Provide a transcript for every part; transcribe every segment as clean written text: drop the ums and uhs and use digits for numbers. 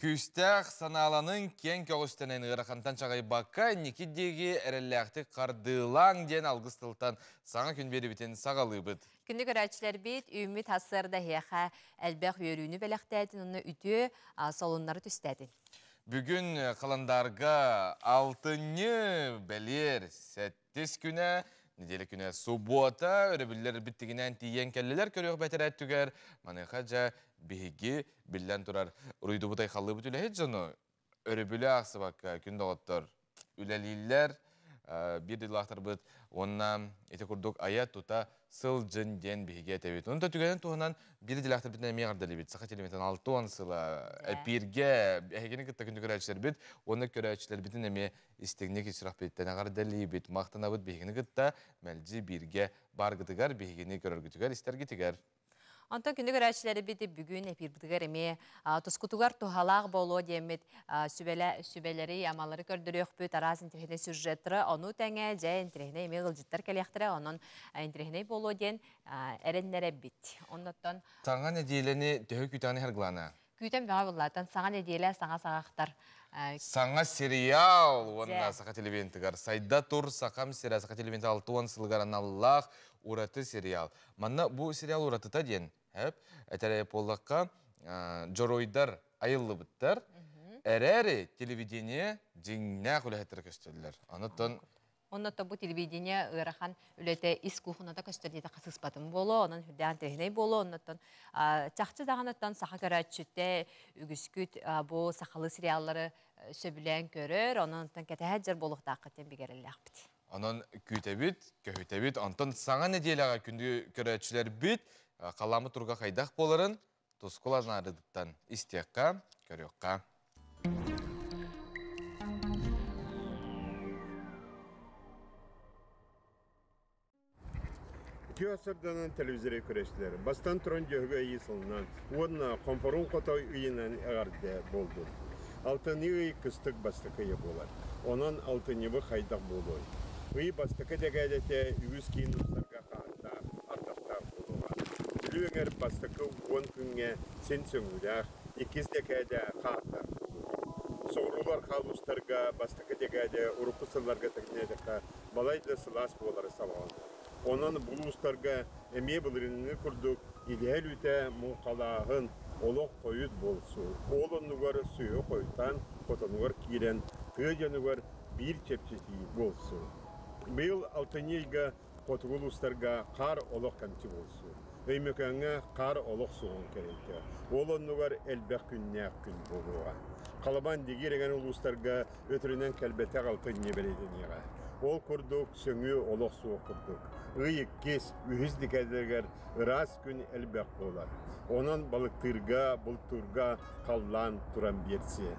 Күүстээх санааланыҥ, киэҥ көҕүстэнэн ыарахантан чаҕыйбакка, инники диэки эрэллээхтик хардыылааҥ диэн алгыс тылтан саҥа күн биэрибитин саҕалыыбыт. Күндү көрөөччүлэрбит, үүммүт сарсыарда эһиэхэ элбэх үөрүүнү бэлэхтээтин уонна үтүө солуннары түстээтин. Бүгүн халандаарга алтынньы бэлиэр сэттис күнэ, неделя күнэ суббота, өрөбүллэр биттигинэн тиийэн кэллилэр көрүөх бэтэрээттүгэр. Маныаха дьэ биһиги биллэн турар уруйдубут айхаллыыбыт үлэһит дьону өрөбүлү аахсыбакка күн доҕоттор үлэлииллэр, биир дойдулаахтарбыт уонна ити курдук айа-тута сылдьын диэн биһиги этэбит. Онон түгэнин туһунан биир идэлээхтэрбитин эмиэ эҕэрдэлиибит. Саха телевизиятын 60 сыла эпииргэ эһигини кытта күндү көрөөччүлэрбит уонна көрөөччүлэрбитин эмиэ истиҥник сүрэхпититтэн эҕэрдэлиибит. Махтанабыт биһигини кытта мэлдьи бииргэ бааргытыгар, биһигини көрөргүтүгэр, истэргитигэр. Онтон күндү көрөөччүлэрбит бүгүн эфирбытыгар эмиэ тускутугар туһалаах буолуо диэммит сүбэлэри, амалары көрдөрүөхпүт, араас интэриэһинэй сюжеттары, ону тэҥэ дьэ интэриэһинэй эмиэ ыалдьыттар кэлиэхтэрэ, онон интэриэһинэй буолуо диэн эрэннэрэбит. Оннуттан Саҥа нэдиэлэни төһө күүтэҕин Саргылана? Күүтэн бөҕө буллаатан саҥа нэдиэлэ, саҥа саҕахтар. Саҥа сериал уонна Саха телевидениетыгар «Сайда тур, Сахам сирэ» Саха телевидениета 60 сылыгар аналлаах ураты сериал. Манна бу сериал уратыта диэн, эп, этэрэ буоллахха, дьоруойдар айыллыбыттар, эрээри телевидение дьиҥнээх үлэһиттэрэ көстөллөр. Онон Онно бу телевидение ыарахан үлэтэ ис кухуната көстөр диэтэххэ сыыспатым буолуо, онон үрдээн тэһинэй буолуо, оннуттан чахчы даҕаныттан саха көрөөччүтэ үгүскүт бу сахалыы сериаллары сөбүлээн көрөр, онон кэтэһэ дьар буолуохтааххыт диэн бигэрэллээхпит. Онон күүтэбит, көһүтэбит. Онтон саҥа нэдиэлэҕэ күндү көрөөччүлэрбит халамы турга хайдах буоларын тускул анаарыдыттан истиэххэ, көрүөххэ. Үтүө сарданан телевизоры көрөчүлэр бастан туран дьөһөгө ыйы сылынан уонна хомпорун хотой ыйынан эҕэрдэ буолдун. Алтынньы ый кыстык бастакы ыйа буолар. Онон алтынньыбы хайдах буолуой? Ый бастакы дэкээдэтэ үгүс киин устарга хааннаах, ардахтаах буолуоҕа. Бүлүү эҥэр бастакы 10 күҥҥэ син сөҥүүлээх, иккис дэкээдэ хааннаах буолуоҕа. Соҕуруулар хаалустарга бастакы дэкээдэ урукку сылларга тэҥнээтэххэ балай да сылаас буолара сабаҕаланар. Онон булуустарга эмиэ былырыыҥҥы курдук идэһэ өлүүтэ муҥхалааһын олох хойут буолсу. Ол оннугар сүөһү хойутаан хотонугар киирэн тыа дьонугар биир чэпчэтии буолсу. Быйыл алтынньы ыйга хотугу улуустарга хаар олох кэмчи буолсу. Өймөкөөҥҥө хаар олох суоҕун кэриэтэ. Ол оннугар элбэх күннээх күн буолуоҕа. Халабаан дигиир эҥэр улуустарга өтөрүнэн кэлбэтэх алтынньы бэлиэтэниэҕэ. Ол курдук сөҥүү олох суох курдук. Ый иккис, үһүс декадаларыгар ыраас күн элбэх буолар. Онон балыктыырга, бултуурга халлаан туран биэрсиэ.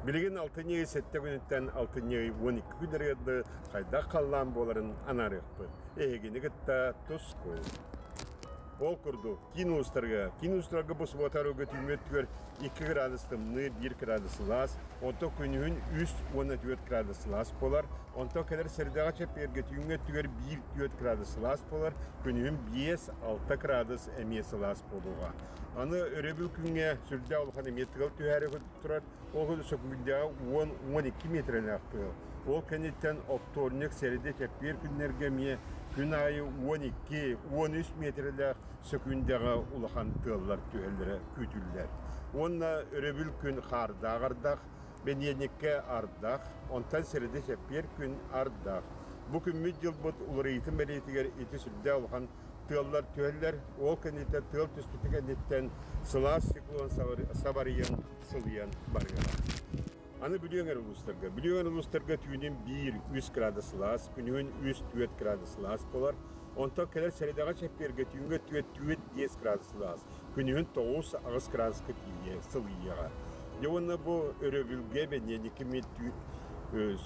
Билигин алтынньы ый сэттэ күнүттэн алтынньы ый 12 күннэригэр дылы хайдах халлаан буоларын анаарыахпыт. Эһигини кытта тускул. Ол курдук, киин улуустарга, киин улуустарга бу субуота арыгы түүҥҥү өттүгэр 2 градус тымныы, 1 градус сылаас, онтон күнүһүн 3 уонна 4 градус сылаас буолар, онтон кэлэр сэрдэҕэ чэппиэргэ түүҥҥү өттүгэр 1-4 градус сылаас буолар, күнүһүн 5-6 градус эмиэ сылаас буолуоҕа. Аны өрөбүл күҥҥэ сүрдээх улахан эмиэ тыал түһээри турар, ол сөкүүндэҕэ 10-12 миэтэрэлээх тыал. Ол кэнниттэн оптуорунньук, сэрэдэ, чэппиэр күннэргэ эмиэ күн аайы 12-13 миэтэрэлээх сөкүүндэҕэ улахан тыаллар түһэллэрэ күүтүллэр. Уонна өрөбүл күн хаардаах ардах, бэниэнньиккэ ардах, онтон сэрэдэ, чэппиэр күн ардах. Бу күммүт-дьылбыт уларыйыытын бэлиэтигэр ити сүрдээх улахан тыаллар түһэллэр. Ол кэнниттэн тыал түспүтүн кэнниттэн сылаас циклон сабарыйан, сылыйан барыаҕа. Аны Бүлүү эҥэр улуустарга. Бүлүү эҥэр улуустарга түүнүн 1-3 градус сылаас, күнүһүн 3-4 градус сылаас буолар. Онтон кэлэр сэрэдэҕэ чэппиэргэ түүҥҥэ 4-5 градус сылаас, күнүһүн 9-8 градуска тиийэ сылыйыаҕа. Дьэ уонна бу өрөбүлгэ бэньиэнньикки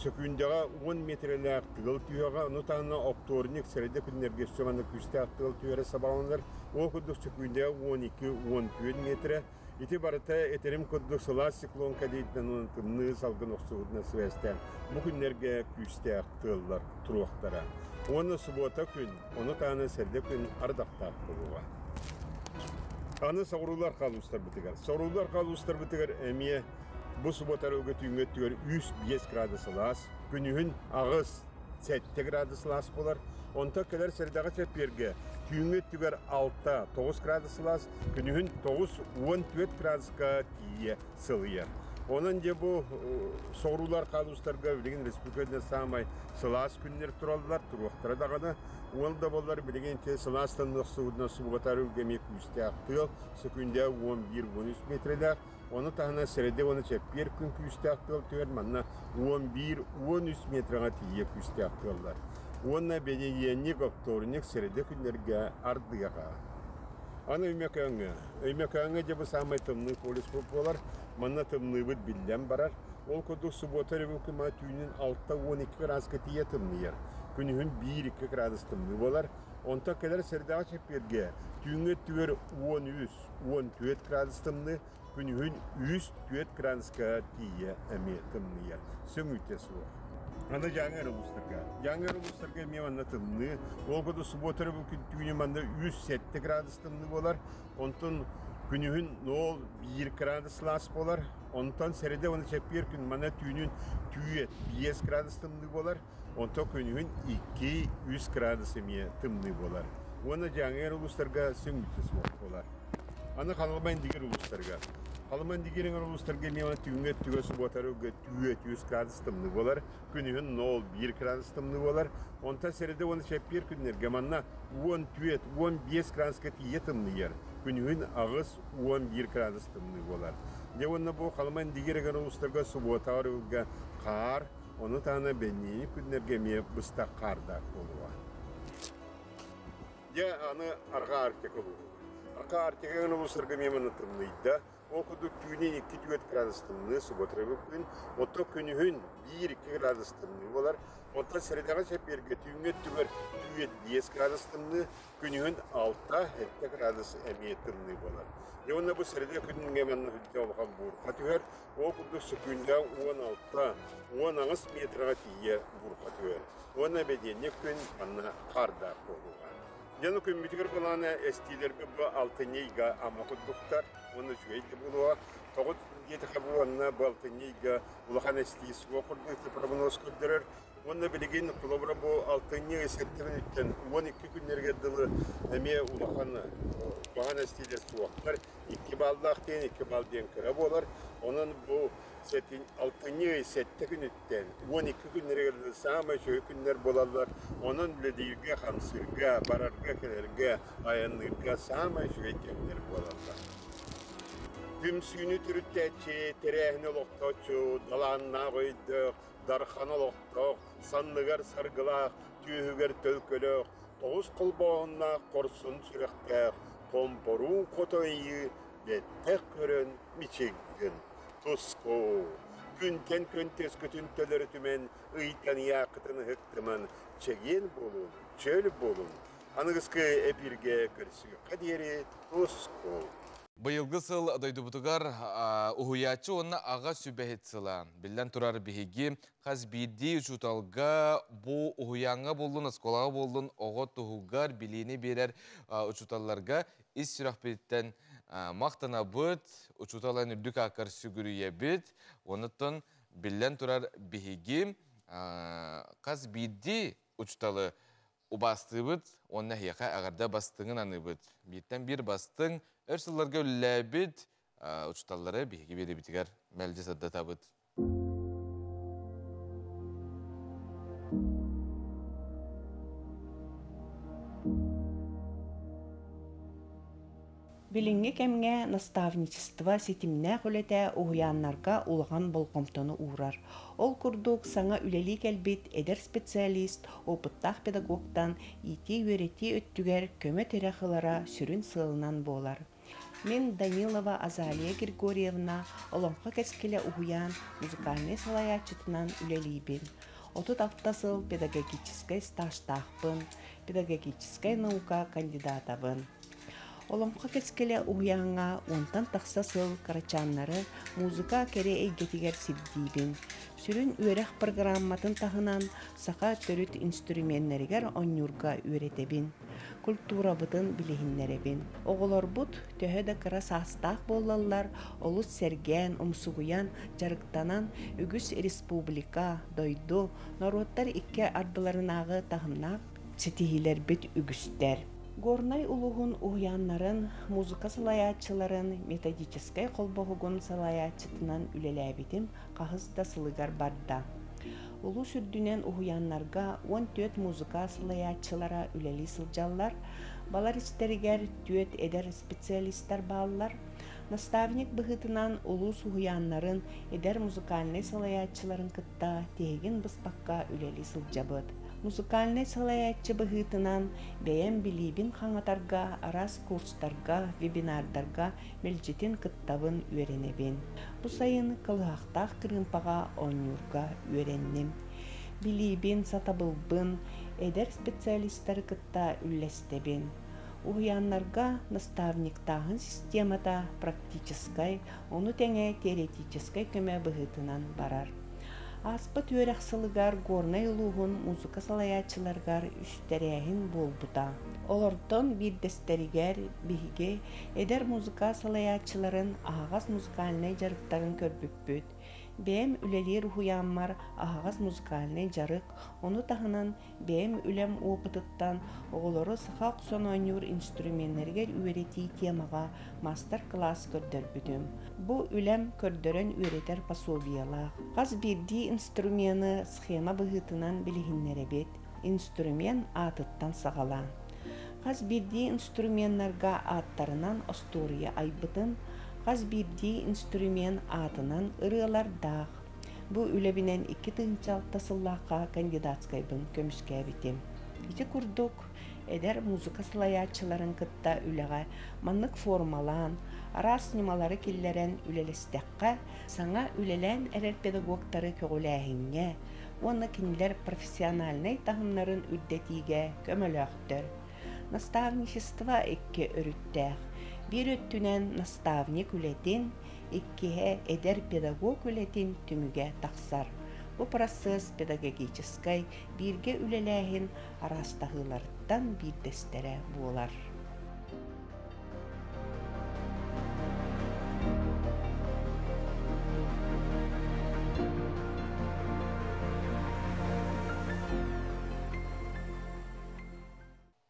сөкүүндэҕэ 10 миэтэрэлээх тыал түһүөҕэ, ону таһынан оптуорунньук сэрэдэ күннэргэ өссө манна күүстээх тыал түһэрэ сабаҕаланар. Ол курдук сөкүүндэҕэ 12-14 миэтэрэ. Ити барыта этэрим курдук сылаас циклон кэлиитинэн уонна тымныы салгын охсуһуутунан сибээстээн бу күннэргэ күүстээх тыаллар туруохтара. Уонна субуота күн, ону таһынан сэргэ күн ардахтаах буолуоҕа. Аны соҕуруулар халуустарбытыгар. Соҕуруулар халуустарбытыгар эмиэ бу субуотарылга түүҥҥэ өттүгэр 3-5 градус сылаас, күнүһүн 8-7 градус сылаас буолар. Онтон кэлэр сэрдэҕэ чэппиэргэ түүҥҥү өттүгэр 6-9 градус сылаас, күнүһүн 9-14 градуска тиийэ сылыйар. Онон дьэ бу соҕуруулар хаалуустарга билигин республикада саамай сылаас күннэр тураллар, туруохтара даҕаны. Уол да буоллар билигин ити сылаастан охсубутунан субугатар эмиэ күүстээх тыал, сөкүүндэ 11-13 метрэлээх. Ону таһынан сэрэдэ уонна чэппиэр күн күүстээх тыал түһэр, манна 11-13 метрэҕэ тиийэ күүстээх тыаллар. Уонна бэнидиэнньик, оптуорунньук, сэрэдэ күннэргэ ардыаҕа. Аны Өймөкөөҥҥө. Өймөкөөҥҥө дьэ бу саамай тымныы полюс буолар. Манна тымныыбыт биллэн барар. Ол курдук субуота өрөбүл түүнүн 6-12 градуска тиийэ тымныйар. Күнүһүн 1-2 градус тымныы буолар. Онтон кэлэр сэрдэҕэ чэппиэргэ түүҥҥү өттүгэр 13-14 градус тымныы, күнүһүн 3-4 градуска тиийэ эмиэ тымныйар. Сөҥүүтэ суох. Аны Дьааҥы эрэ улуустарга. Дьааҥы эрэ улуустарга эмиэ манна тымныы. Ол курдук субуота өрөбүл күн түүнү манна 3-7 градус тымныы буолар. Онтон күнүһүн 0-1 градус сылаас буолар. Онтон сэрэдэ уонна чэппиэр күн манна түүнүн түүет 5 градус тымныы буолар. Онтон күнүһүн 2-3 градус эмиэ тымныы буолар. Уонна Дьааҥы эрэ улуустарга сөҥүүтэ суох буолар. Аны Халыма Индигир улуустарга. Халыма Индигир улуустарга эмиэ түүҥҥү өттүгэр субуотарга 4 градус тымныы буолар. Күнүһүн 0-1 градус тымныы буолар. Онтон сэрэдэ уонна чэппиэр күннэргэ манна 14-15 градуска тиийэ тымныйар. Күнүһүн 8-11 градус тымныы буолар. Дьэ уонна бу Халыма Индигир улуустарга субуотаҕар ылга хаар, ону таһынан бэнниини күннэргэ эмиэ быстах хаардаах буолуоҕа. Дьэ, аны Арҕаа Арктика улууһугар. Арҕаа Арктика улуустарга эмиэ манна тымныйда. Ол курдук түүнүн 2-4 градус тымныы, субуотарабыт күн, оттон күнүһүн 1-2 градус тымныы буолар. Онтон сэрэдэҕэ чэппиэргэ түүҥҥү өттүгэр түүн 5 градус тымныы, күнүһүн 6-7 градус эмиэ тымныы буолар. Дьэ уонна бу сэрэдэ күнүҥҥэ манна үрдэ улахан буурҕа түһэр. Ол курдук сөкүүндэ 16-18 метраҕа тиийэ буурҕа түһэр. Уонна бэдиэнньик күн манна хаардаах буолуоҕа. Дьону күммүтүгэр былаана эстиилэрбит бу алтынньы ыйга ама курдуктар уонна үчүгэй да буолуоҕа. Тоҕо диэтэххэ бу уонна бу алтынньы ыйга улахан эстии суох курдук прогноз көрдөрөр. Уонна билигин холобура бу алтынньы ый сэттэ күнүттэн 12 күннэригэр дылы эмиэ улахан куһаҕан эстиилэр суохтар. 2 баллаах диэн 2 балл диэн кыра буолар. Онон бу алтынньы ый сэттэ күнүттэн 12 күннэригэр саамай үчүгэй күннэр буолаллар. Онон үлэлииргэ, хамсыырга, барарга-кэлэргэ, айанныырга саамай үчүгэй кэмнэр буолаллар. Түмсүүнү төрүттээччи, тэрээһини олохтооччу, далааннаах өйдөөх, дархан олохтоох, санныгар саргылаах, түөһүгэр төлкөлөөх, тоҕус холбооһуннаах хорсун сүрэхтээх, хомпоруун хотойыы бэттэх көрөн мичиггин. Туску, күнтэн күн төскүтүн төлөрүтүмэн, ыйтан ыйааххытын ыһыктыман, чэгиэн буолун, чөл буолун. Аныгыскы эпиргэ көрсүөххэ диэри туску. Быйылгы сыл дойдубутугар уһуйааччы уонна аҕа сүбэһит сыла. Биллэн турар биһиги хас биирдии учууталга бу уһуйааҥҥа буоллун, оскуолаҕа буоллун оҕо туһугар билиини биэрэр учууталларга ис сүрэхпититтэн махтанабыт, учууталан үрдүк ааккар сүгүрүйэбит. Онуттан биллэн турар биһиги хас биирдии учууталы убаастыыбыт уонна эһиэхэ эҕэрдэ бастыҥын аныыбыт. Бииртэн биир бастыҥ өр сылларга үлэлээбит учууталлары биһиги биэрэбитигэр мэлдьи сырдатабыт. Билиҥҥи кэмҥэ наставничество ситимнээх үлэтэ уһуйааннарга улахан болҕомтону уурар. Ол курдук, саҥа үлэлии кэлбит эдэр специалист опыттаах педагогтан иитии-үөрэтии өттүгэр көмө-тирэх ылара сүрүн сыалынан буолар. Мин Данилова Азалия Григорьевна Олоҥхо кэскилэ уһуйаан музыкальнай салайааччытынан үлэлиибин. 36 сыл педагогическай стажтаахпын, педагогическай наука кандидатабын. Олоҥхо кэскилэ уһуйааҥҥа уонтан тахса сыл кырачааннары музыка кэрэ эйгэтигэр сирдиибин. Сүрүн үөрэх программатын таһынан саха төрүт инструменнэригэр оонньуурга үөрэтэбин. Культурабытын билиһиннэрэбин. Оҕолорбут төһө да кыра саастаах буоллаллар, олус сэргээн, умсугуйан, дьарыктанан үгүс республика, дойду, норуоттар икки ардыларынааҕы таһымнаах ситиһиилэрбит үгүстэр. Горнай улууһун уһуйааннарын музыка салайааччыларын методическай холбоһугун салайааччытынан үлэлээбитим хаһыс да сылыгар барда. Улуус үрдүнэн уһуйааннарга 14 музыка салайааччылара үлэлии сылдьаллар. Балар истэригэр түөрт эдэр специалистар бааллар. Наставник быһыытынан улуус уһуйааннарын эдэр музыкальнай салайааччыларын кытта тиһигин быспакка үлэлии сылдьабыт. Музыкальнай салайааччы быһыытынан бэйэм билиибин хаҥатарга араас курстарга, вебинардарга мэлдьитин кыттабын, үөрэнэбин. Бу сайын кылыһахтаах кырыымпаҕа оонньуурга үөрэнним. Билиибин, сатабылбын эдэр специалистары кытта үллэстэбин. Уһуйааннарга наставниктааһын системата практическай, ону тэҥэ теоретическай көмө быһыытынан барар. Ааспыт үөрэх сылыгар Горнай улууһун музыка салайааччыларыгар үс тэрээһин буолбута. Олортон биирдэстэригэр биһиги эдэр музыка салайааччыларын аһаҕас музыкальнай дьарыктарын көрбүппүт. Бэйэм үлэлиир уһуйааммар аһаҕас музыкальнай дьарык, ону таһынан бэйэм үлэм опытыттан оҕолору саха охсон оонньуур инструменнэригэр үөрэтии темаҕа маастар-кылаас көрдөрбүтүм. Бу үлэм көрдөрөн үөрэтэр пособиелаах. Хас биирдии инструмены схема быһыытынан билиһиннэрэбит. Инструмент аатыттан саҕалаан. Хас биирдии инструменнарга ааттарынан остуоруйа айбытын, хас биирдии инструмент аатынан ырыалардаах. Бу үлэбинэн 2006 сыллаахха кандидатскайбын көмүскээбитим. Ити курдук, эдэр музыка салайааччыларын кытта үлэҕэ маннык формалаан, араас ньымалары киллэрэн үлэлэстэххэ, саҥа үлэлээн эрэр педагогтары көҕүлээһиҥҥэ уонна кинилэр профессиональнай таһымнарын үрдэтиигэ көмөлөөхтөр. Наставничество икки өрүттээх. Биир өттүнэн наставник үлэтин, иккиһэ эдэр педагог үлэтин түмүгэ тахсар. Бу процесс педагогическай бииргэ үлэлээһин араастаһыыларыттан биирдэстэрэ буолар.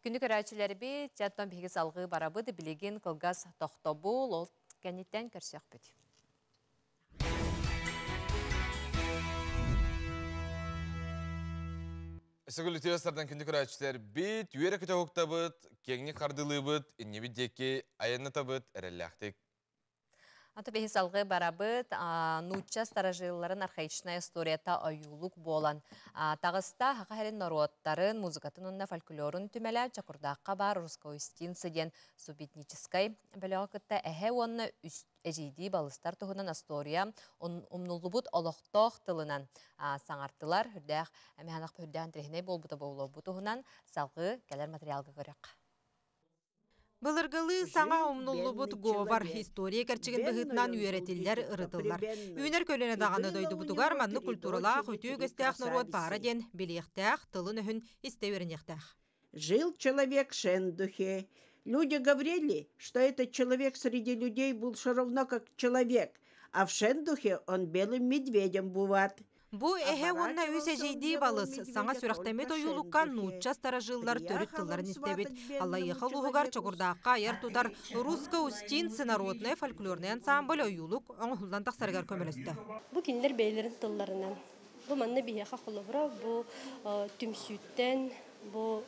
Күндү көрөөччүлэрбит, чаттан биһиги салгыы барабыт, билигин кылгас тохтобул, ол кэнниттэн көрсөхпүт. Өссө үтүө сардан күндү көрөөччүлэрбит, үөрэ көтө уһуктабыт, киэҥник хардыылыыбыт, иннибит диэки айаннатабыт, эрэллээхтик. Аты биһи салгыы барабыт, нуучча старожилларын архаичная историята ойуулук буолан таҕыста. Саха сирин норуоттарын музыкатын уонна фольклорун түмэлэ Чокурдаахха баар Русскоустинцы диэн субэтническай бөлөҕү кытта эһэ уонна үс эдьиийдии балыстар туһунан история умнуллубут олохтоох тылынан саҥартылар. Үрдээх эмэханах үрдээн тириһинэй буолбута буолуо туһунан салгыы кэлэр материалга көрөх. Былыргылыы саҥа умнуллубут говор история кэрчигин быһыытынан үөрэтиллэр, ырытыллар. Үүнэр көлүөнэ даҕаны дойдубутугар маннык культуралаах, үтүө үгэстээх норуот баара диэн билиэхтээх, тылын-өһүн истэ үөрэниэхтээх. Жил человек в Шендухе. Люди говорили, что этот человек среди людей был все равно как человек, а в Шендухе он белым медведем бывает. Бу эһэ уонна үс эдьиийдии балыс саҥа сүрэхтэммит ойуулукка нуучча старожиллар төрүт тылларын истэбит. Аллайыаха улууһугар Чокурдаахха айар тутар Русско-Устинцы народный фольклорный ансамбль ойуулук оҥоһуллан тахсарыгар көмөлөстө. Бу кинилэр бэйэлэрин тылларынан. Бу манна биһиэхэ холобура бу түмсүүттэн бу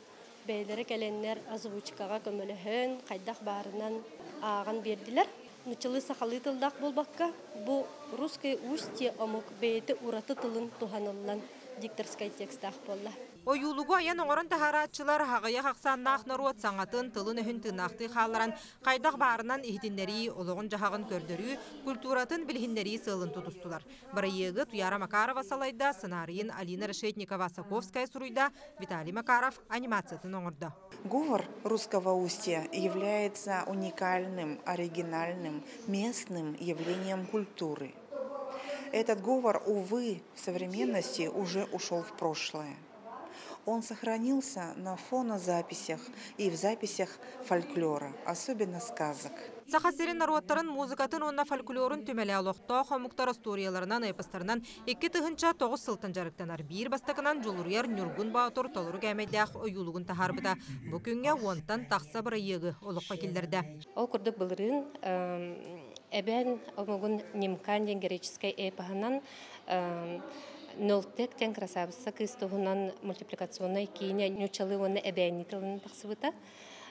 бэйэлэрэ кэлэннэр озвучкаҕа көмөлөһөн, хайдах баарынан ааҕан биэрдилэр. Нууччалыы сахалыы тыллаах буолбакка, бу русское устье омук бэйэтэ ураты тылын туһаныллан дикторскай текстаах буолла. Ойуулугу айан оҥорон таһаарааччылар аҕыйах ахсааннаах норуот саҥатын, тылын-өһүн тыыннаахтыы хаалларан, хайдах баарынан иһитиннэрии, олоҕун-дьаһаҕын көрдөрүү, культуратын билиһиннэрии сыалын тутустулар. Бырайыагы Туяра Макарова салайда, сценарийын Алина Решетникова-Саковская суруйда, Виталий Макаров анимациятын оҥордо. Говор русского устья является уникальным, оригинальным, местным явлением культуры. Этот говор, увы, в современности уже ушел в прошлое. Он сохранился на фонозаписях и в записях фольклора, особенно сказок. Саха сирин норуоттарын музыкатын уонна фольклорун түмэлэ олохтоох омуктар остуоруйаларынан, эпостарынан 2009 сылтан дьарыктанар. Биир бастакынан Дьулуруйар Ньургун Боотур толору кээмэйдээх ойуулугун таһаарбыта. Бу күҥҥэ уонтан тахса бырайыагы олоххо киллэрдэ. Ол курдук былырыын эбээн омугун Нимкан диэн греческэй эпоһынан Нолтек диэн красавица кыыс туһунан мультипликационнай киинэ нууччалыы уонна эбээннии тылынан тахсыбыта.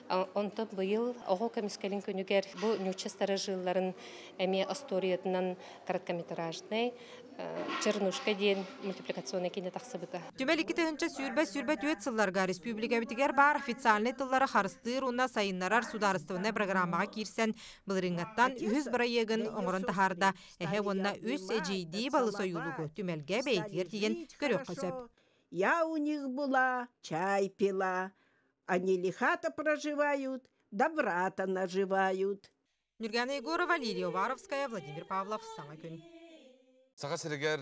Онтон быйыл оҕо көмүскэлин күнүгэр бу нуучча старожилларын эмиэ остуоруйатынан короткометражнай Чернушка диэн мультипликационнай киинэ тахсыбыта. Түмэл 2024 сылларга республикабытыгар баар официальнай тыллары харыстыыр уонна сайыннарар судаарыстыбаннай программаҕа киирсэн, былырыыҥҥаттан үһүс бырайыагын оҥорон таһаарда. Эһэ уонна үс эдьиийдии балыс ойуулугу түмэлгэ бэйэтигэр тиийэн көрүөххэ сөп. Я у них была, чай пила. Они лихато проживают, да брата наживают. Нюргана Егорова, Лилия Уваровская, Владимир Павлов. Саҥа күн. Саха сиригэр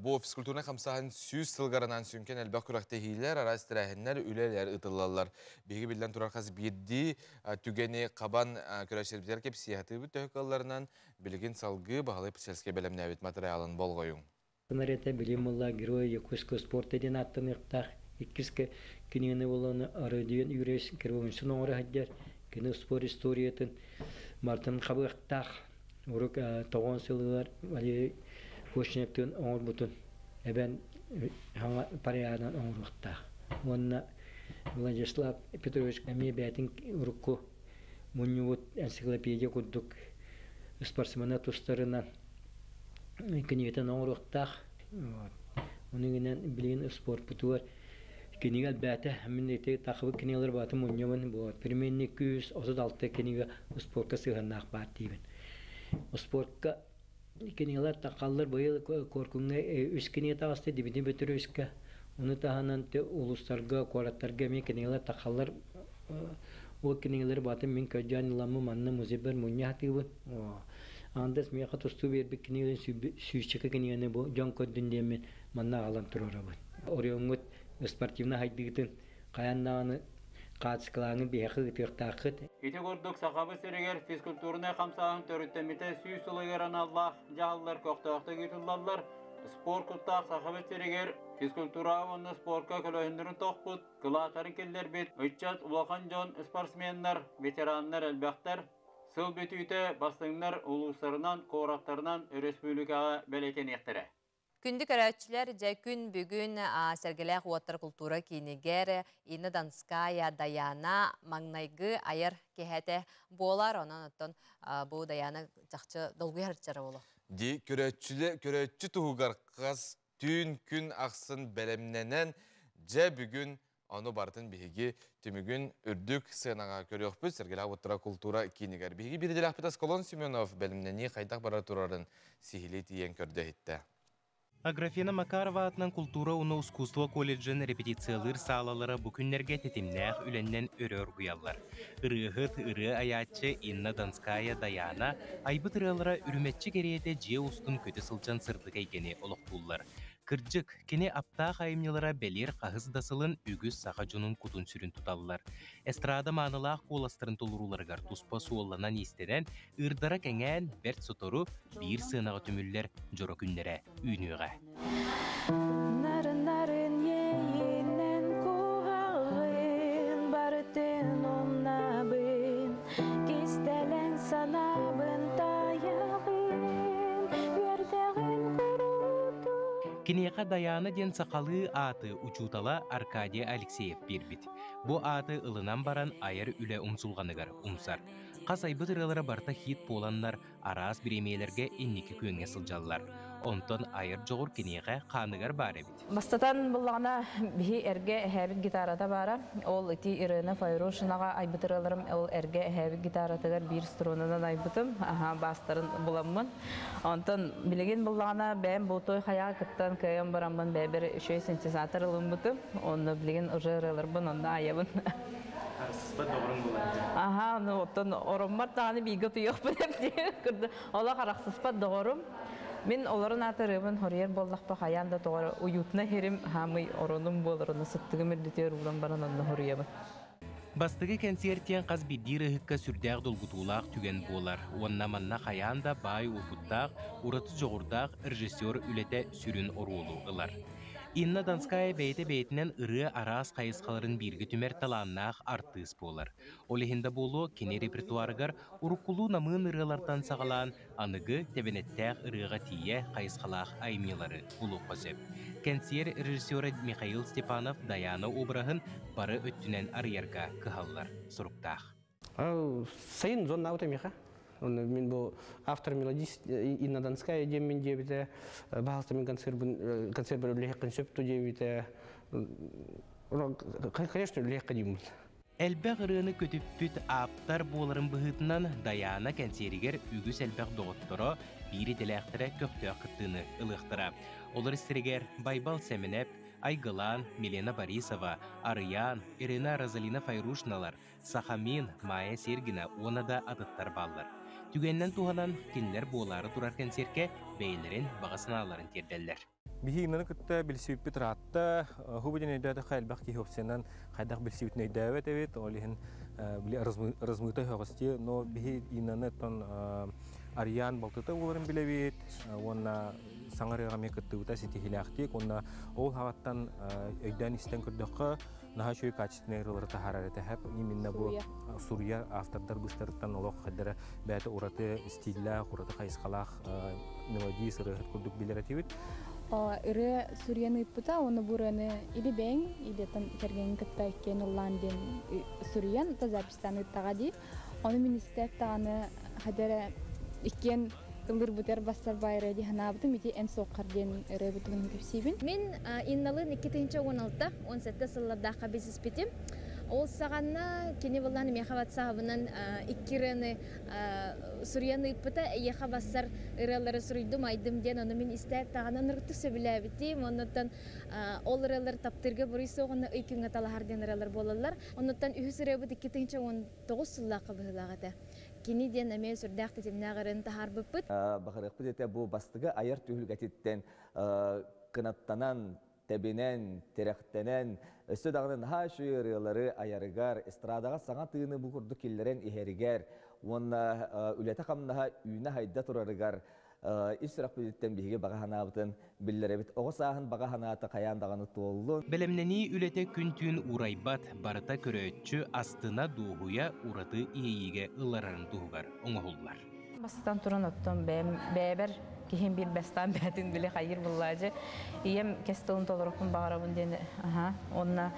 бу физкультурнай хамсааһын 100 сылыгар анаан сүҥкэн элбэх күрэхтэһиилэр, араас тэрээһиннэр, үлэлэр ыытыллаллар. Биһиги биллэн турар хас биирдии түгэни хабан көрөөччүлэрбитигэр кэпсии сатыыбыт төһө кыалларынан. Билигин салгыы Баһылай Печерскэй бэлэмнээбит материалын болҕойуҥ. Нарета билим буолла Герой якутского спорта диэн ааттаныахтаах. Иккис кинигэни буолан Родион Юрьевич Кривонцин оҥоро сылдьар. Кини спорт историятын барытын хабыахтаах. Урук тоҕон сылыгар Валерий Кочневтыын оҥорбутун эбэн хаҥа парыйаадан оҥоруохтаах. Уонна Владислав Петрович эмиэ бэйэтин урукку мунньубут энциклопедия курдук спортсмена тустарынан кинигэтин оҥоруохтаах. Ону гынан билигин спорпутугар кинигэ элбээтэ. Мин ити тахыбыт кинигэлэр баатын мунньабын. Бу примерно 236 кинигэ спортка сыһыаннаах баар диибин. Спортка кинигэлэр тахаллар быйыл Куоркуҥҥа үс кинигэ таҕыста Дмитрий Петровичка. Ону таһынан улуустарга, куораттарга эмиэ кинигэлэр тахаллар. Ол кинигэлэри баатын мин көрдөөн ыламмын манна музейбар мунньа сатыыбын. Андас миэхэ тустуу биэрбит кинигэлэрин сүүсчэкэ кинигэни бу дьон көрдүн диэммин манна аҕалан туруорабын. Оройуоҥҥут спортивнай хайдыытын хайаан даҕаны хаачыскалааҥҥын биһиэхэ ыытыахтааххыт. Ити курдук Сахабыт сиригэр физкультурнай хамсааһын төрүттэммитэ 100 сылыгар аналлаах дьаһаллар көхтөөхтүк ыытыллаллар. Спорт куттаах Сахабыт сиригэр физкультура уонна спорка көлөһүннэрин тохпут, кылаатарын киллэрбит ыччат, улахан дьон, спортсменнар, ветераннар элбэхтэр. Сыл бүтүүтэ бастыҥнар улуустарынан, куораттарынан өрөспүүбүлүкэҕэ бэлиэтэниэхтэрэ. Күндү көрөөччүлэр, дьэ күн бүгүн Сэргэлээх уоттар култуура киинигэр Инна Донская Даяна маҥнайгы айар киэһэтэ буолар. Онон оттон бу Даяна чахчы долгуйар чара боло. Ди көрөөччүлэ көрөөччү туһугар хас түүн күн ахсын бэлэмнэнэн дьэ бүгүн ону барытын биһиги түмүгүн үрдүк сыанаҕа көрүөхпүт Сэргэлээх уоттара култуура киинигэр. Биһиги биирдэлээхпит Аскалон Семенов бэлэмнэнии хайдах бара турарын сиһилии тиийэн көрдө иһиттэ. Аграфена Макарова аатынан култуура уонна ускуустуба колледжын репетициялыыр саалалара бу күннэргэ тэтимнээх үлэннэн өрө оргуйаллар. Ырыаһыт, ырыа айааччы Инна Донская Даяна айбыт ырыалара үрүмэччи кэриэтэ дьиэ устун көтө сылдьан сырдык эйгэни олохтууллар. Кырдьык, кини аптаах айымньылара бэлиэр хаһыс да сылын үгүс саха дьонун кутун-сүрүн туталлар. Эстрада маанылаах куоластарын толорууларыгар туспа суолланан-иистэнэн, ыырдара кэҥээн, бэрт сотору биир сыанаҕа түмүллэр дьоро күннэрэ үүнүөҕэ. Нарын-нарын иэйиинэн куһаҕын барытын умнабын, кистэлэҥ санаабын таайаҕын, үөрдэҕин куруутун. Киниэхэ Дайаана диэн сахалыы ааты учуутала Аркадий Алексеев биэрбит. Бу ааты ылынан баран айар үлэ умсулҕаныгар умсар. Хас айбыт ырыалара барыта хит буоланнар, араас бириэмийэлэргэ инники күөҥҥэ сылдьаллар. Онтон айар дьоҕур киниэхэ хааныгар баар эбит. Бастатан буллаҕына биһи эргэ эһээбит гитарата баара. Ол ити Ирена Файрушинаҕа айбыт ырыаларым ол эргэ эһээбит гитаратыгар биир струнанан айбытым. Аха, бастарын буламмын. Онтон билигин буллаҕына бэйэм бу той хайаҕа кыттан кыайан бараммын бэйэбэр үчүгэй синтезатор ылыммытым. Онно билигин уже ырыаларбын онно айабын. Арсыспат доҕоруҥ буолар. Аха, ну оттон ороммор даҕаны бииргэ утуйуохпун эбит. Олох арахсыспат доҕорум. Мин олорун атырыбын хоруйар боллахпа хаян да тоҕор уютна хирим хамый оронум болоруну сыттыгым үрдүтүөр уран баран онно хоруйабын. Бастыгы кэнсиэртиэн хас биирдии ыһыкка сүрдээх долгутуулаах түгэн буолар. Уонна манна хайаан да баай уопуттаах, ураты дьоҕурдаах режиссер үлэтэ сүрүн оруолу ылар. Инна Донская бэйэтэ бэйэтинэн ырыа араас хайысхаларын бииргэ түмэр талааннаах артыыс буолар. Ол иһин да буолуо, кини репертуарыгар уруккулуу намыын ырыалартан саҕалаан аныгы тэбэнэттээх ырыаҕа тиийэ хайысхалаах айымньылары булуохха сөп. Кэнсиэр режиссера Михаил Степанов Дайаана обраһын бары өттүнэн арыйарга кыһаллар суруктаах. Сайын зоннаабыта миэхэ. Мин бу автор мелодист Инна Донская диэммин диэбитэ, баһаалыста мин концербын концербар үлэһиэххин сөп ту диэбитэ. Конечно, үлэһиэххэ диибин. Элбэх ырыаны көтүппүт ааптар буоларын быһыытынан Дайаана кэнсиэригэр үгүс элбэх доҕотторо, биир идэлээхтэрэ көхтөөх кыттыыны ылыахтара. Олор истэригэр Байбал Сэмэнэп, Айгылаан, Милена Борисова, Арыйаан, Ирина Розалина Файрушналар, Сахамин, Майя Сергина уонна да атыттар бааллар. Түгэнинэн туһанан, кинилэр буолаары турар кэнсиэркэ бэйэлэрин баҕа санааларын тиэрдэллэр. Биһи иннаны кытта билсибиппит ыраатта. Хубу диэн өйдөөтөххө элбэх киһи опциянан хайдах билсибитин өйдөөбөт эбит. Ол иһин били размыта өһөҕөстүү. Но биһи иннаны оттон Ариан балтыта буоларын билэбит. Уонна саҥа ырыаҕа эмиэ кыттыбыта ситиһиилээхтик. Уонна ол хаҕаттан өйдөөн истэн көрдөххө, наһаа үчүгэй качественный ырыалары таһаарар этэ. Именно бу суруйар автордар быстарыттан олох хайдара бэйэтэ ураты стиллээх, ураты хайысхалаах мелодии сырыаһыт курдук билэр этибит. Ырыа суруйан ыыппыта, уонна бу ырыаны или бэйэҥ, или там кэргэҥҥин кытта иккиэн ыллаан диэн суруйан, то записьтаан ыыттаҕа дии. Ону мин истээт даҕаны хайда эрэ иккиэн ыллырбытыгар бассар баайырыа дии санаабытым, ити эн суоххар диэн ырыабытын кэпсиибин. Мин Инналыын 2016 17 сыллардаахха билсиспитим. Ол саҕана кини былаан миэхэ ватсаабынан икки ырыаны суруйан ыыппыта. Эйиэхэ бассар ырыалары суруйдум, айдым диэн ону мин истээт даҕаны ынырыктык сөбүлээбитим. Оннуттан ол ырыалар таптыырга буруй суоҕуна ый күҥҥэ талаһар диэн ырыалар буолаллар. Оннуттан үһүс ырыабыт 2019 сыллаахха быһыылаах этэ. Кини диэн эмиэ сүрдээх тэтимнээх ырыаны таһаарбыппыт. Баҕарыахпыт этэ бу бастакы айар түһүлгэтиттэн кынаттанан, тэбинэн, тирэхтэнэн, өссө даҕаны наһаа үчүгэй ырыалары айарыгар, эстрадаҕа саҥа тыыны бу курдук киллэрэн иһэригэр уонна үлэтэ-хамнаһа үүнэ-сайда турарыгар ис сүрэхпититтэн биһиги баҕа санаабытын биллэрэбит. Оҕо сааһын баҕа санаата хайаан даҕаны туоллун. Бэлэмнэнии үлэтэ күн-түүн уурайбат, барыта көрөөччү астына, дуоһуйа, ураты иэйиигэ ылларарын туһугар оҥоһуллар. Бастатан туран оттон бэйэм бэйэбэр киһим биир бастаан бэйэтин били хайыыр буллаажы ийэм кэс тылын толоруохпун баҕарабын диэн аха уонна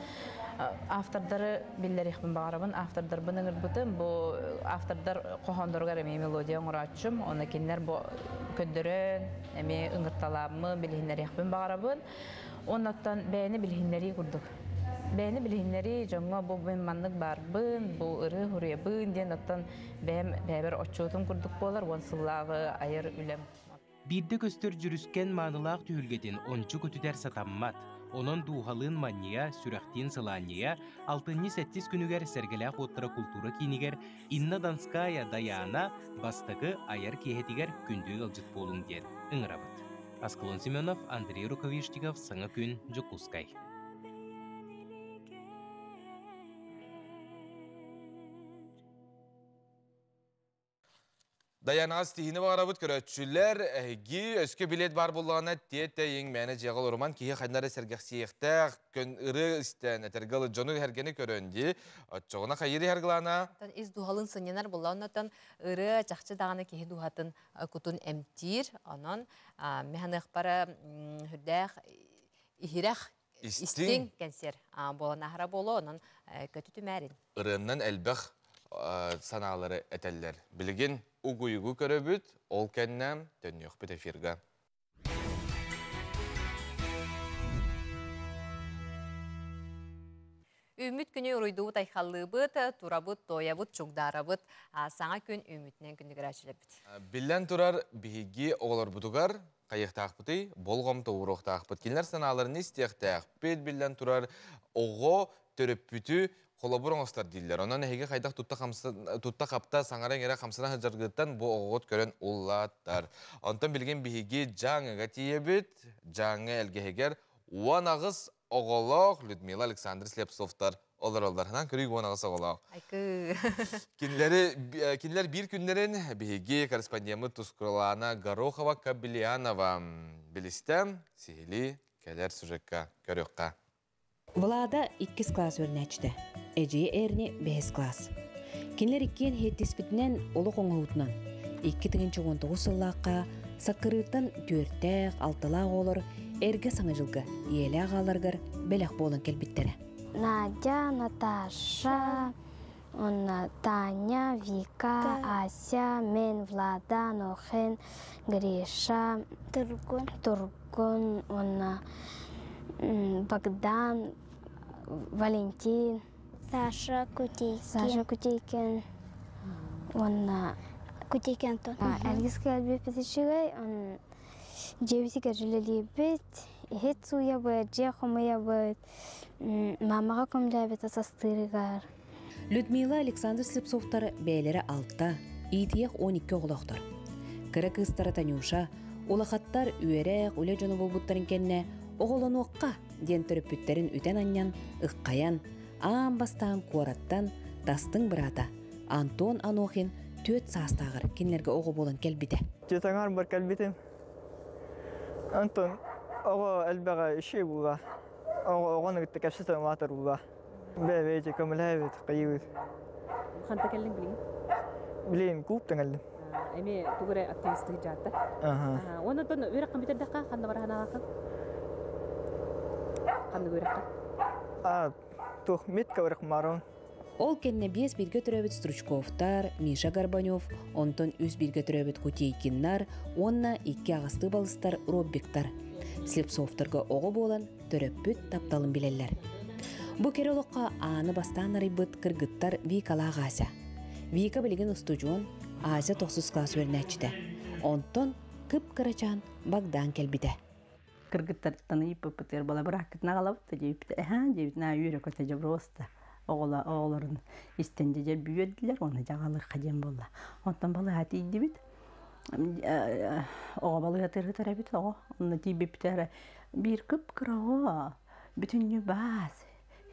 автордары биллэриэхпин баҕарабын автордарбын ыҥырбытым бу автордар хоһоонноругар эмиэ мелодия оҥорооччум уонна кинилэр бу көрдөрөн эмиэ ыҥырталааммын билиһиннэриэхпин баҕарабын уоннаттан бэйэни билиһиннэрии курдук бэйэни билиһиннэрии дьоҥҥо бу мин маннык баарбын бу ырыа хуруйабын диэн оттон бэйэм бэйэбэр отчуотум курдук буолар уон сыллааҕы айар үлэм. Биирдэ көстөр дьүрүскэн маанылаах түһүлгэтин ончу көтүтэр сатаммат. Онон дууһалыын манньыйа, сүрэхтиин сылаанньыйа алтынньы сэттис күнүгэр Сэргэлээх уоттара култуура киинигэр Инна Донская Дайаана бастакы айар киэһэтигэр күндү ыалдьыт буолуҥ диэн ыҥырабыт. Аскалон Семенов, Андрей Рукавишников, Саҥа күн, Дьокуускай. Даянаҕа ситиһиини баҕарабыт көрөөччүлэр, эһиги өскө билиэт баар буоллаҕына тиэтэйиҥ, мээнэ дьиэҕэ олоруман киһи хайдах эрэ сэргэхсийиэхтээх, көн ырыа истэн, этэргэ ылы дьону эһэргэни көрөн дии. Оччоҕуна хайыыр иһэргылаана? Ис дууһалын сынньанар буолла, оннуттан ырыа чахчы даҕаны киһи дууһатын кутун эмтиир. Онон механыахпара үрдээх иһирэх истиҥ кэнсиэр буолан аһара буолуо, онон көтүтүмээрин. Ырыаннан элбэх санаалары этэллэр. Билигин угуйугу көрөбүт, ол кэннэ төннүөхпүт эфирга. Үүммүт күнү уруйдуубут айхаллыыбыт, турабыт, туойабыт, чугдаарабыт. Саҥа күн үүммүтүнэн күндүгүрээччилэрбит. Биллэн турар, биһиги оҕолорбутугар хайыахтаахпытый, болҕомто ууруохтаахпыт. Кинилэр санааларын истиэхтээхпит, биллэн турар, оҕо төрөппүтү. Холобур оҥостор дииллэр. Онон эһиги хайдах тутта-хапта саҥара-иҥэрэ хамсана сылдьаргыттан бу оҕоҕут көрөн улаатар. Онтон билигин биһиги Дьааҥыга тиийэбит. Дьааҥы элгэһигэр 18 оҕолоох Людмила Александр Слепцовтар олороллор. Ханан көрүү 18 оҕолоох. Айкы. Кинилэри, кинилэр биир күннэрин биһиги корреспондеммыт Тускулаана Горохова-Кабельянова билистэ. Сиһилии кэлэр сюжекка көрүөххэ. Влада иккис класс үөрэнээччитэ, эдьиийэ Эрни бэһис класс. Кинилэр иккиэн иһиттиспитинэн олох оҥоһуутунан 2019 сыллаахха Саккырыыртан түөртээх, алталаах оҕолор эргэ Саҥа дьылга ийэлээх аҕаларыгар бэлэх буолан кэлбиттэрэ. Надя, Наташа, уонна Таня, Вика, Ася, мен, Влада, Нохен, Гриша, Тургун, Тургун уонна Богдан, Валентин, Саша Кутейкин, Саша Кутейкин уонна Кутейкин Антон. Эргис кэлбиппит үчүгэй, дьиэбитигэр үлэлиибит, иһит сууйабыт, дьиэ хомуйабыт, мамаҕа көмөлөөбүт састыырыгар. Людмила Александр Слепцовтар бэйэлэрэ алта, иитийэх 12 оҕолоохтор. Кыра кыыстара Танюша, улахаттар үөрэх, үлэ дьоно буолбуттарын кэннэ оҕолонуохха диэн төрөппүттэрин үтэн-анньан, ыххайан, аан бастаан куораттан тастыҥ быраата Антон Анохин түөрт саастааҕар кинилэргэ оҕо буолан кэлбитэ. Түөтэҥэр бар кэлбитим. Антон оҕо элбэҕэ үчүгэй буолла. Оҕону кытта кэпсэтэн улаатар буолла. Бэйэ-бэйэтэ көмөлөһөбүт, хайыыбыт. Ханта кэллиҥ билигин? Билигин клубтан кэллим. Эми тугу эрэ активистыы дьаатта. Аха. Уонна оттон үөрэххин бүтэрдэххэ ханна бара санаалааххын? Ханнык үөрэххэ? А, туох метка барах марон. Ол кэннэ биэс бииргэ төрөөбүт Стручковтар, Миша Горбанев, онтон үс бииргэ төрөөбүт Кутейкиннар уонна икки аҕастыы балыстар Роббиктар. Слепцовтарга оҕо буолан төрөппүт тапталын билэллэр. Бу кэрэ олоххо ааны бастаан арыйбыт кыргыттар Викалаах Ася. Вика билигин устудьуон, Ася тохсус класс үөрэнээччитэ. Онтон кып-кырачаан Богдан кэлбитэ. Кыргыттартан ыйыппыппытыгар бала бырааккытын аҕалабыт да диэбиппит эһээ диэбит наа үөрэ көтө дьобуруоста оҕолорун истэн дьэ бүөрдүлэр уонна дьаҕалыахха диэн буолла. Онтон балыыһа тиийдибит. Оҕо балыыһатыгар сытар эбит оҕо. Онно тиийбиппитэ биир кып-кыра оҕо бүтүннүү баас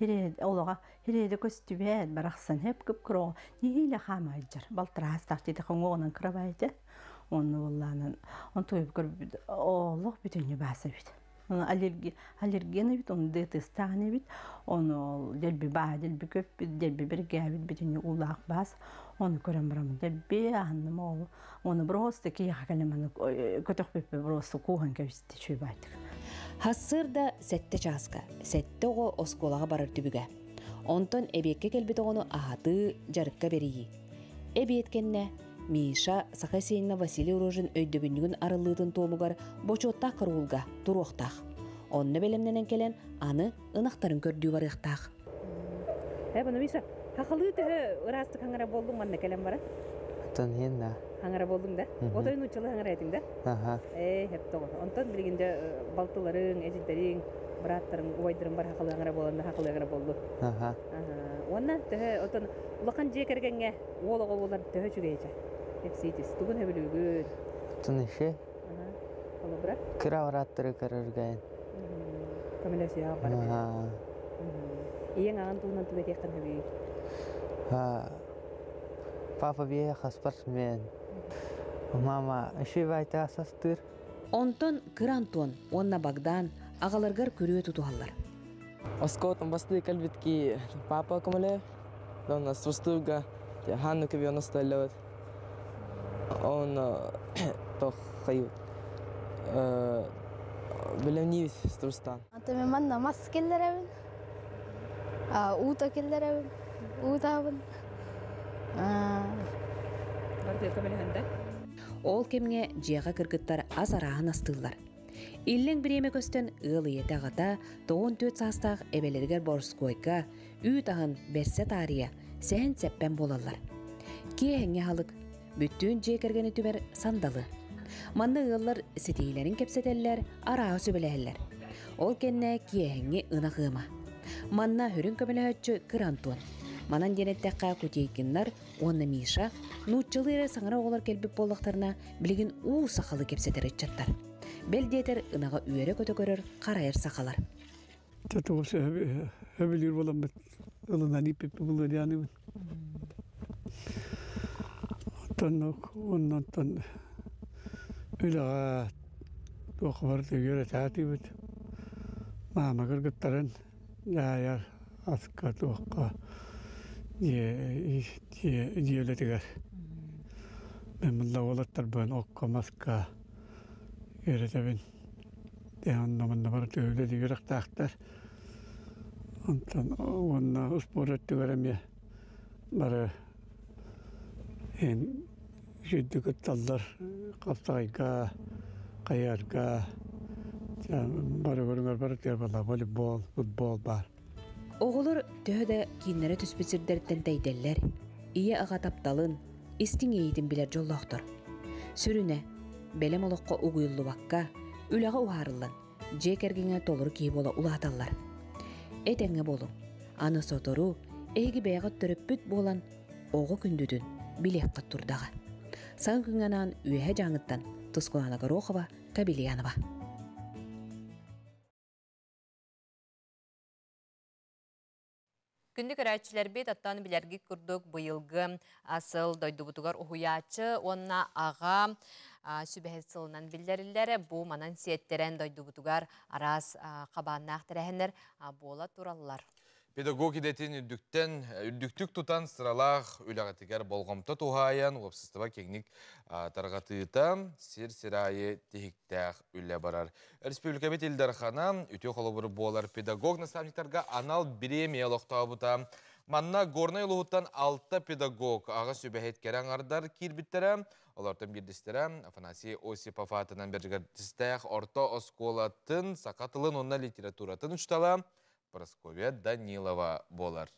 олоҕо хириэдэ көстүбэт барахсан хэп кып-кыра оҕо нэһиилэ хаама сылдьар балтараастаах диэтэ хоҥуоҕунан кырабай этэ онно буоллаанан онтуйу көрбүт олох бүтүннүү баас эбит аллергия аллерген эбит ону дыатыстаан эбит ону дэлби баа дэлби көппүт дэлби бэргээбит бүтүннүү уулаах баас ону көрөн бараммын дэлби аһынным ол ону просто киһиэхэ кэлэн көтөхпүппү просто кууһан кэбистэ чуйбаайтык. Хассыырда сэттэ чааска, сэттэ оҕо оскуолаҕа барар түбүгэ. Онтон эбиэккэ кэлбит оҕону аһатыы, дьарыкка бэрийии. Эбиэт кэннэ Миша Саха Сеинна Василий Рожин өйдөбүнньүгүн арыллыытын туомугар бочуоттаах караулга туруохтаах. Онно бэлэмнэнэн кэлэн аны ынахтарын көрдүү барыахтаах. Э, бұны Миша, хақылыы төһө ыраастык хаҥара болдуң манна кэлэн баран? Оттон иһин да. Хаҥара болдуң да? Отой нууччалыы хаҥара этиҥ да? Аха. Ээ, хеп тоҕо. Онтон билигин дьэ балтыларыҥ, эдьиийдэриҥ, бырааттарыҥ, убайдарыҥ бар хақылыы хаҥара буоланна хақылыы хаҥара болду. Аха. Уонна төһө отон улахан дьиэ кэргэҥҥэ уол оҕо буолар төһө үчүгэй этэ? Кэпсиитис. Тугун сөбүлүүгүн? Оттон иһи. Холобура? Кыра барааттары көрөргөн. Көмөлөсүөҕэ бар. Ийэҥ аҕан туһунан тугу этиэххин сөбүй? Папа биэхэ спортсмен. Мама үчүгэй састыыр. Онтон кыра Антон уонна Богдан аҕаларыгар күрүө тутуһаллар. Оскуолаттан бастыы кэлбит ки папа көмөлө, онно сустууга ханна көбү оностоллобут. Он тох хайы билемниибит Турстан. Ата мен манна мас келлеребин, уута келлеребин, уутаабын. Барды көмөлөһөндө. Ол кэмҥэ дьиэҕэ кыргыттар ас арааһын астыыллар. Иллэҥ бириэмэ көстөн ыал ийэтэ аҕата 94 саастаах эбэлэригэр Борскойга үүт аһын бэрсэ таарыйа сэһэн-сэппэн буолаллар. Киэһэҥҥи аһылык, бүттүүн дьиэ кэргэни түмэр сандалы. Манна ыаллар ситиһиилэрин кэпсэтэллэр, арааһы сүбэлэһэллэр. Ол кэннэ киэһэҥҥи ынах ыама. Манна хүрүн көмөлөһөөччү Кыра Антон. Манан диэн эттэххэ, Кутейкиннар уонна Миша нууччалыы эрэ саҥара оҕолор кэлбит буоллахтарына, билигин уу сахалыы кэпсэтэр ыччаттар. Бэл диэтэр, ынаҕы үөрэ-көтө көрөр, харайар сахалар. Тоҕус өбүлүүр буоламмыт ылынан ииппиппит булуодианыбын. Оттон оннонтон үлэҕэ туох барыта үөрэтаатыбыт. Маама кыргыттарын дьаһайар аска туохха дьиэ үлэтигэр. Мен мында уолаттарбын окко маска үөрэтэбин. Онно манна барыта үлэлии үөрэхтээхтэр. Онтон уонна успуорт өттүгэр эмиэ бары эн үчүгэйдик кытталлар хапсаҕайга, хайыһарга, бары көрүҥэр барытыгар буолла волейбол, футбол баар. Оҕолор төһө да кииннэрэ түспүт сирдэриттэн тэйдэллэр, ийэ-аҕа тапталын, истиҥ иэйиитин билэр дьоллоохтор. Сүрүнэ, бэлэм олоххо угуйуллубакка, үлэҕэ уһаарыллан, дьиэ кэргэҥҥэ толору киһи буола улааталлар. Этэҥҥэ буолуҥ. Аны сотору эһиги бэйэҕит төрөппүт буолан оҕо күндүтүн билиэххит турдаҕа. Саҥа күҥҥэ анаан Үөһэ Дьааҥыттан Тускулаана Горохова, Кабельянова. Күндү көрөөччүлэрбит, оттон билэргит курдук быйылгы сыл дойдубутугар уһуйааччы уонна аҕа сүбэһит сылынан биллэриллэр. Бу манан сиэттэрэн дойдубутугар араас хабааннаах тэрээһиннэр буола тураллар. Педагог идэтин үрдүктэн үрдүктүк тутан сыралаах үлэҕитигэр болҕомто туһаайан уопсастыба киэҥник тарҕатыыта сир-сир аайы тиһиктээх үлэ барар. Республикабыт Ил Дархана үтүө холобур буолар педагог-наставниктарга анал бириэмийэ олохтообута. Манна Горнай улууһуттан алта педагог аҕа сүбэһит кэрэ аҥардар киирбиттэрэ. Олортон биирдэстэрэ Афанасий Осипов аатынан Бэрдьигэстээх орто оскуолатын саха тылын уонна литературатын учуутала Прасковья Данилова буолар.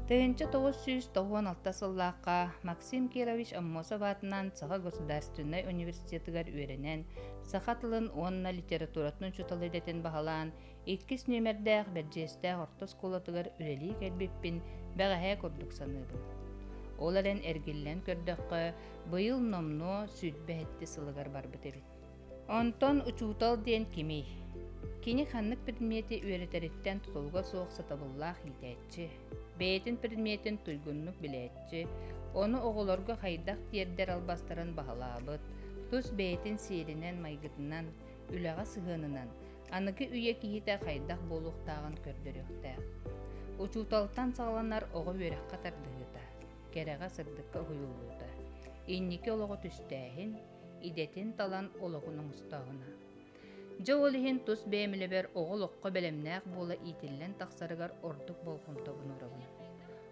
1996 сыллаахха Максим Кирович Аммосов аатынан Саха государственнай университетыгар үөрэнэн, саха тылын уонна литературатын учуутал идэтин баһылаан, иккис нүөмэрдээх Бэрдьиэстээх орто оскуолатыгар үлэлии кэлбиппин бэҕэһээ курдук саныыбын. Ол эрэн эргиллэн көрдөххө, быйыл номнуо 27 сылыгар барбыт эбит. Онтон учуутал диэн кимий? Кини ханнык предмети үөрэтэриттэн тутулуга суох сатабыллаах иитээччи, бэйэтин предметин туйгуннук билээччи, ону оҕолорго хайдах тиэрдэр албастарын баһылаабыт, тус бэйэтин сиэринэн-майгытынан, үлэҕэ сыһыанынан аныгы үйэ киһитэ хайдах буолуохтааҕын көрдөрүөхтээх. Учууталтан саҕаланар оҕо үөрэххэ тардыһыыта, кэрэҕэ-сырдыкка уһуйуллуута, инники олоҕу түстээһин, идэтин талан олоҕун оҥостооһуна. Дьэ ол иһин тус бэйэм үлэбэр оҕо олоххо бэлэмнээх буола иитиллэн тахсарыгар ордук болҕомтобун уурабын.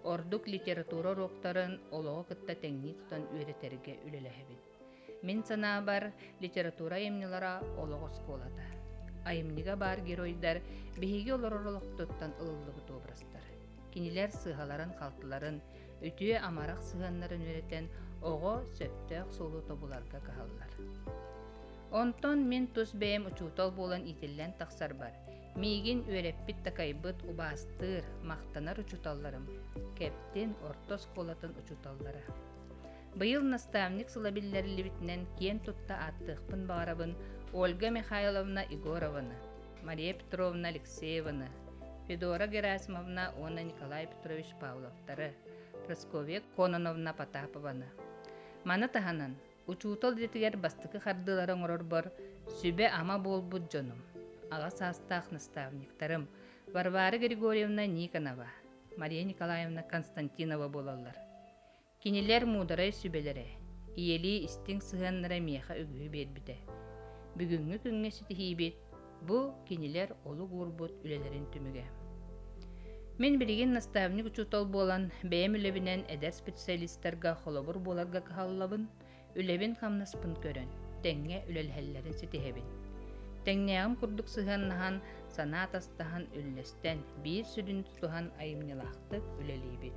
Ордук литература уруоктарын олоҕу кытта тэҥнии тутан үөрэтэргэ үлэлэһэбин. Мин санаабар, литература айымньылара олох оскуолата. Айымньыга баар геройдар биһиги олорор олохтуттан ылыллыбыт образтар. Кинилэр сыыһаларын-халтыларын, үтүө амарах сыһыаннарын үөрэтэн оҕо сөптөөх суолу тобуларга кыһаллар. Онтон мин тус бэйэм учуутал буолан иитиллэн тахсарбар, миигин үөрэппит-такайбыт убаастыыр, махтанар учууталларым Кэптин орто оскуолатын учууталлара. Быйыл наставник сыла биллэриллибитинэн киэн тутта ааттыахпын баҕарабын Ольга Михайловна Егорованы, Мария Петровна Алексееваны, Федора Герасимовна уонна Николай Петрович Павловтары, Прасковья Кононовна Потапованы. Маны таһынан, учуутал идэтигэр бастакы хардыылары оҥорорбор сүбэ-ама буолбут дьонум, аҕа саастаах наставниктарым Варвара Григорьевна Никонова, Мария Николаевна Константинова буолаллар. Кинилэр муударай сүбэлэрэ, ийэлии истиҥ сыһыаннара миэхэ үгүһү биэрбитэ. Бүгүҥҥү күҥҥэ ситиһиибит бу кинилэр олук уурбут үлэлэрин түмүгэ. Мин билигин наставник учуутал буолан, бэйэм үлэбинэн эдэр специалистарга холобур буоларга кыһаллабын, үлэбин-хамнаспын көрөн, тэҥҥэ үлэлэһэллэрин ситиһэбин. Тэҥнээҕим курдук сыһыаннаһан, санаа атастаһан, үллэстэн, биир сүрүнү тутуһан айымньылаахтык үлэлиибит.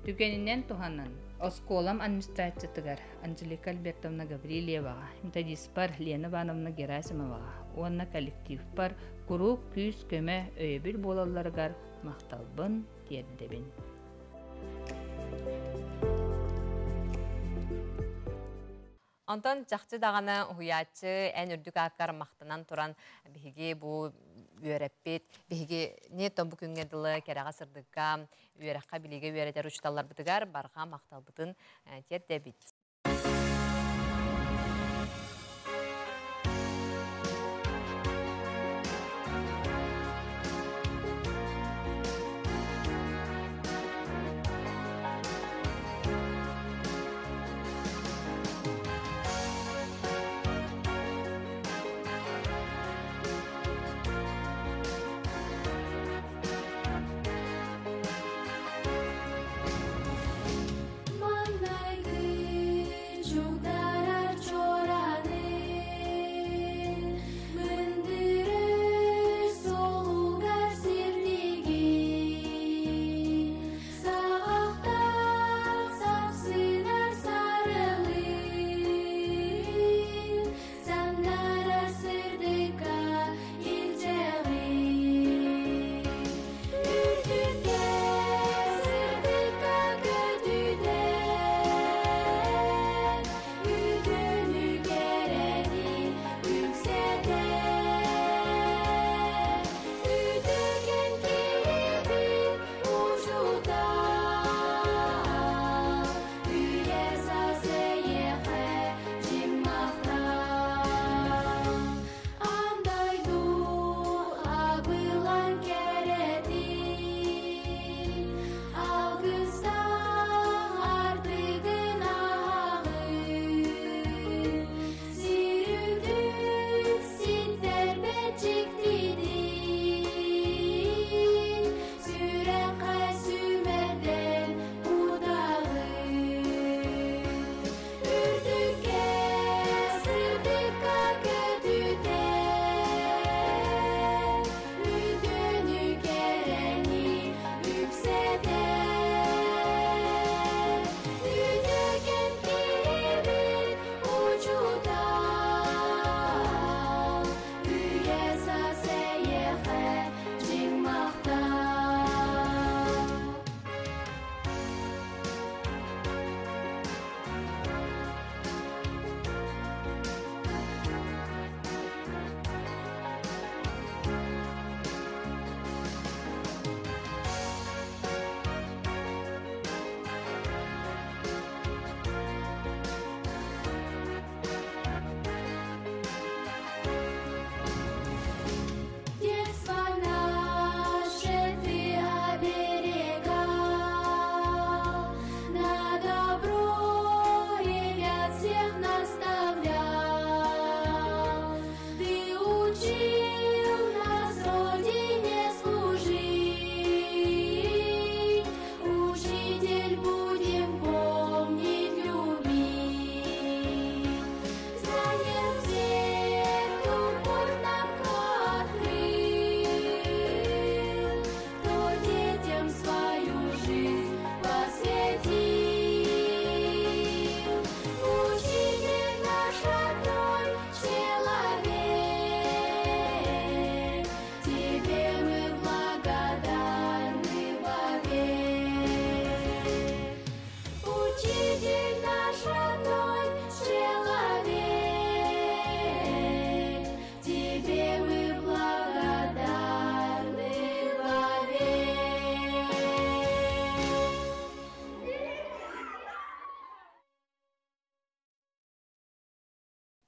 Түгэнинэн туһанан, Оскуолам администрациятыгар Анжелика Альбертовна Гаврильеваҕа, методиспар Лена Ивановна Герасимоваҕа уонна коллективпар куруук күүс-көмө, өйөбүл буолалларыгар махталбын тиэрдэбин. Онтон чахчы даҕаны уһуйааччы эн үрдүк ааккар махтанан туран биһиги бу үөрэппит, биһиги не бу күҥҥэ дылы кэрэҕэ сырдыкка, үөрэххэ билиигэ үөрэтэр учууталларбытыгар барҕа махталбытын тиэрдэбит.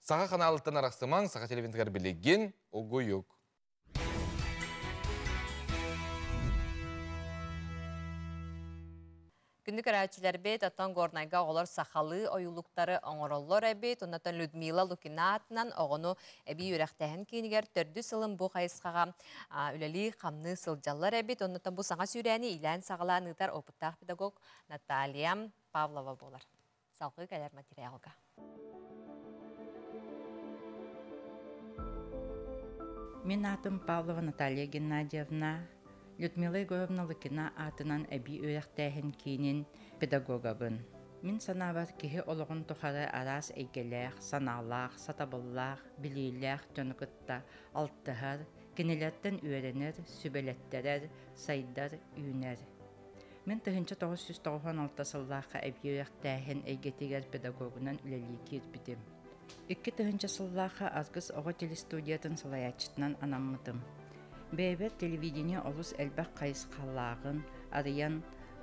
Саха каналыттан арахсымаң, Саха телевизорыгар билигин угуйук. Күндү көрөөччүлэрбит, оттон Горнайга оҕолор сахалыы ойуулуктары оҥороллор эбит. Оннотон Людмила Лукина атынан оҕону эбии үөрэхтээһин киинигэр төрдүс сылын бу хайысхаҕа үлэлии-хамныы сылдьаллар эбит. Оннотон бу саҥа сүүрээни иилээн-саҕалаан ыытар опыттаах педагог Наталья Павлова буолар. Салгыы кэлэр материалга. Мин аатым Павлова Наталья Геннадьевна, Людмила Егоровна Лукина аатынан эбии үөрэхтээһин киинин педагогабын. Мин санаабар киһи олоҕун тухары араас эйгэлээх, санаалаах, сатабыллаах, билиилээх дьону кытта алтыһар, кинилэртэн үөрэнэр, сүбэлэттэрэр, сайдар, үүнэр. Мин 1996 сыллаахха эбии үөрэхтээһин эйгэтигэр педагогунан үлэлии киирбитим. 2000 сыллаахха Аргыс оҕо телестудиятын салайааччытынан анаммытым. Бэйэбэр телевидение олус элбэх хайысхалааҕын арыйан,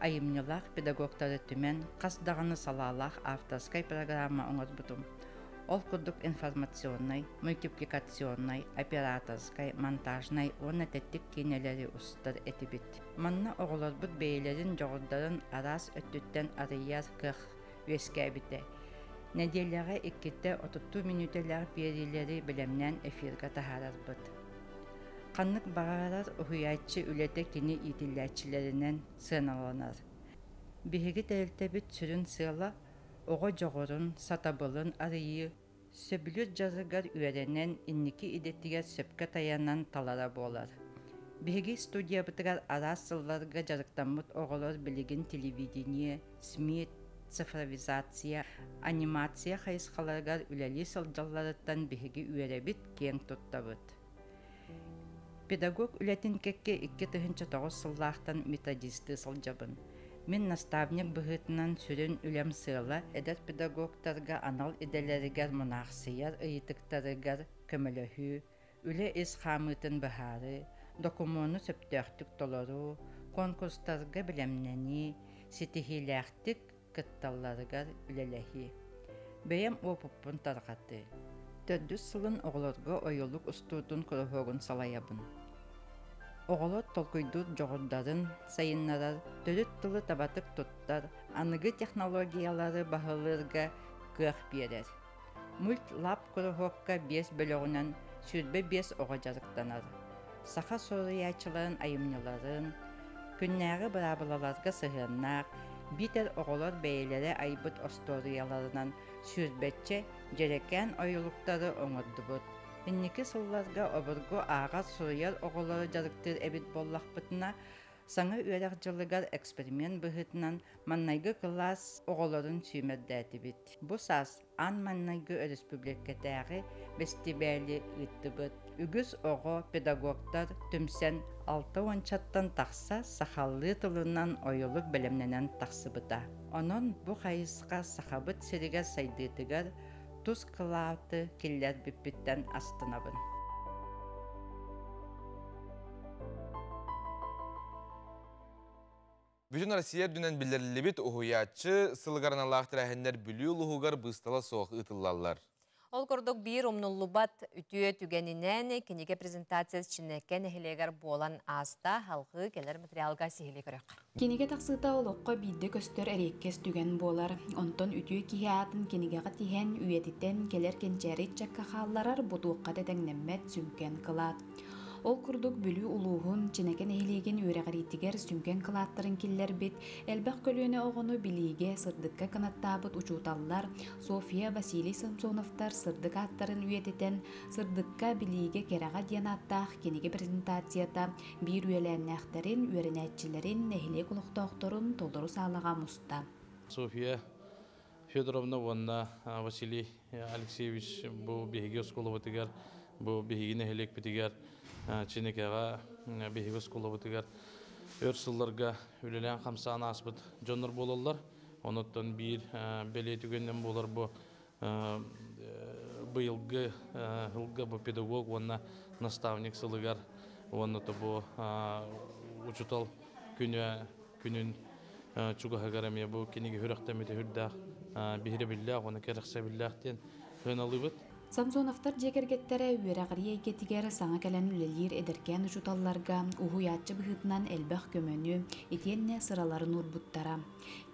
айымньылаах педагогтары түмэн, хас даҕаны салаалаах авторскай программа оҥорбутум. Ол курдук информационнай, мультипликационнай, операторскай, монтажнай уонна тэттик киинэлэри устар этибит. Манна оҕолорбут бэйэлэрин дьоҕурдарын араас өттүттэн арыйар кыах үөскээбитэ. Нэдиэлэҕэ иккитэ отуттуу мүнүүтэлээх биэриилэри бэлэмнээн эфиргэ таһаарарбыт. Ханнык баҕарар уһуйааччы үлэтэ кини иитиллээччилэринэн сыаналанар. Биһиги тэрилтэбит сүрүн сыала оҕо дьоҕурун, сатабылын арыйыы, сөбүлүүр дьарыгар үөрэнэн, инники идэтигэр сөпкө тайанан талара буолар. Биһиги студиябытыгар араас сылларга дьарыктаммыт оҕолор билигин телевидение, СМИ, цифровизация, анимация хайысхаларыгар үлэлии сылдьалларыттан биһиги үөрэбит, киэҥ туттабыт. Педагог үлэтин кэккэ 2009 сыллаахтан методистыы сылдьабын. Мин наставник быһыытынан сүрүн үлэм сыала эдэр педагогтарга анал идэлэригэр мунаахсыйар ыйытыктарыгар көмөлөһүү, үлэ ис хаамыытын быһаарыы, докумуону сөптөөхтүк толоруу, конкурстарга бэлэмнэнии, ситиһиилээхтик кытталларыгар үлэлэһии. Бэйэм уопуппун тарҕатыы. Төрдүс сылын оҕолорго ойуулук устуутун куруһуогун салайабын. Оҕолор толкуйдуур дьоҕурдарын сайыннарар, төрүт тылы табатык туттар, аныгы технологиялары баһылыырга кыах биэрэр. Мультлаб куруһуокка биэс бөлөҕүнэн 25 оҕо дьарыктанар. Саха суруйааччыларын айымньыларын, күннээҕи быраабылаларга сыһыаннаах, биитэр оҕолор бэйэлэрэ айбыт остуоруйаларынан сүүрбэччэ дьэрэкээн ойуулуктары оҥордубут. Инники сылларга обургу ааҕар-суруйар оҕолору дьарыктыыр эбит буоллахпытына, Саҥа үөрэх дьылыгар эксперимент быһыытынан маҥнайгы кылаас оҕолорун сүүмэрдээтибит. Бу саас аан маҥнайгы өрөспүүбүлүкэтээҕи бэстибээли ыыттыбыт. Үгүс оҕо, педагогтар түмсэн алта уончаттан тахса сахалыы тылынан ойулук бэлэмнэнэн тахсыбыта. Онон бу хайысха Сахабыт сиригэр сайдыытыгар тус кылааты киллэрбиппиттэн астынабын. Бүтүн Россия үрдүнэн биллэриллибит уһуйааччы сылыгар аналлаах тэрээһиннэр Бүлүү улууһугар быыстала суох ыытыллаллар. Ол курдук биир умнуллубат үтүө түгэнинэн кинигэ презентация Чинэкэ нэһилиэгэр буолан ааста. Халҕыы кэлэр материалга сиһилии көрүөххэ. Кинигэ тахсыыта олоххо биирдэ көстөр эриэккэс түгэн буолар. Онтон үтүө киһи аатын кинигэҕэ тиһэн, үйэтитэн, кэлэр кэнчээри ыччакка хаалларар бу туохха да тэҥнэммэт сүҥкэн кылаат. Ол курдук Бүлүү улууһун Чинэкэ нэһилиэгин үөрэҕириитигэр сүҥкэн кылааттарын киллэрбит, элбэх көлүөнэ оҕону билиигэ, сырдыкка кынаттаабыт учууталлар Софья, Василий Самсоновтар сырдык ааттарын үйэтитэн, Сырдыкка, билиигэ, кэрэҕэ диэн ааттаах кинигэ презентацията Биир үөлээннээхтэрин, үөрэнээччилэрин, нэһилиэк олохтоохторун толору саалаҕа муста. Софья Федоровна уонна Василий Алексеевич бу биһиги оскуолабытыгар, бу биһиги нэһилиэкпитигэр, Чинэкэҕэ биһиги оскуолабытыгар өр сылларга үлэлээн хамсаан ааспыт дьоннор буолаллар. Онуттан биир бэлиэ түгэнинэн буолар бу быйылгы сылга бу педагог уонна наставник сылыгар уонна бу учутал күнэ күнүн чугаһыгар эмиэ бу кинигэ сүрэхтэммитэ сүрдээх биһирэбиллээх уонна кэрэхсэбиллээх диэн сыаналыыбыт. Самсоновтар дьиэ кэргэттэрэ үөрэҕирии эйгэтигэр саҥа кэлэн үлэлиир эдэркээн учууталларга уһуйааччы быһыытынан элбэх көмөнү, итиэннэ сыраларын уурбуттара.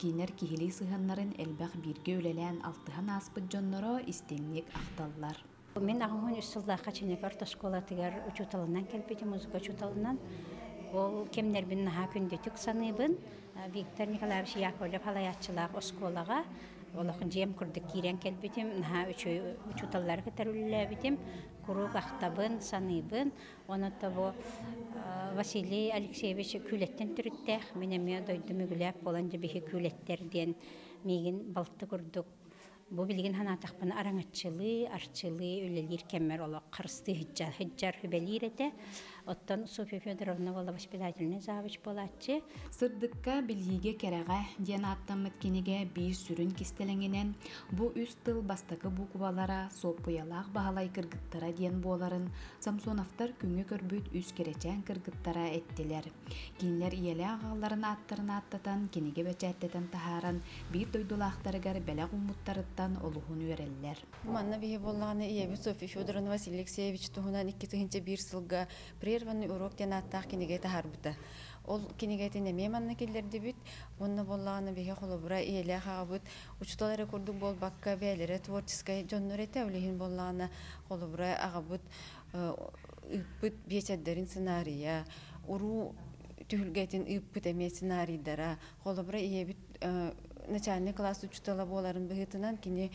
Кинилэр киһилии сыһыаннарын элбэх бииргэ үлэлээн алтыһан ааспыт дьонноро истиҥник ахталлар. Мин аҕам үс сыллаахха Чинэкэ орто оскуолатыгар учууталынан кэлбитим, музыка учууталынан. Ол кэмнэрбин наһаа күндүтүк саныыбын. Виктор Николаевич Яковлев салайааччылаах оскуолаҕа олох дьиэм курдук киирэн кэлбитим. Наһаа үчүгэй учууталлары кытары үлэлээбитим. Куруук ахтабын, саныыбын. Онон бу Василий Алексеевич Күүлэттэн төрүттээх. Мин эмиэ дойдум үгүлээк буолан дьэ биһи Күүлэттэр диэн Миигин балты курдук бу билигин санаатахпына араҥаччылыы, арчылыы үлэлиир кэммэр олох харыстыы сылдьар сүбэлиир этэ. Оттон Софья Федоровна буолла воспитательный завуч буолааччы. Сырдыкка, билиигэ, кэрэҕэ диэн ааттаммыт кинигэ биир сүрүн кистэлэҥинэн бу үс тыл бастакы буукубалара Суоппуйалаах Баһылай кыргыттара диэн буоларын Самсоновтар күҥҥэ көрбүт үс кэрэчээн кыргыттара эттилэр. Кинилэр ийэлээх аҕаларын ааттарын ааттатан, кинигэ бэчээттэтэн таһааран, биир дойдулаахтарыгар бэлэх ууммуттарыттан олуһун үөрэллэр. Манна биһи буоллаҕына ийэбит Софья Федоровна Василий Алексеевич туһунан 2001 сылга «Прерванный урок» диэн ааттаах кинигэ таһаарбыта. Ол кинигэтин эмиэ манна киллэрдибит. Уонна буоллаҕына биһи холобура ийэлээх аҕабыт учуутал эрэ курдук буолбакка бэйэлэрэ творческай дьоннор этэ. Ол иһин буоллаҕына холобура аҕабыт ыыппыт биэчэрдэрин сценарийа, уруу түһүлгэтин ыыппыт эмиэ сценарийдара. Холобура ийэбит начальный класс учуутала буоларын быһыытынан кини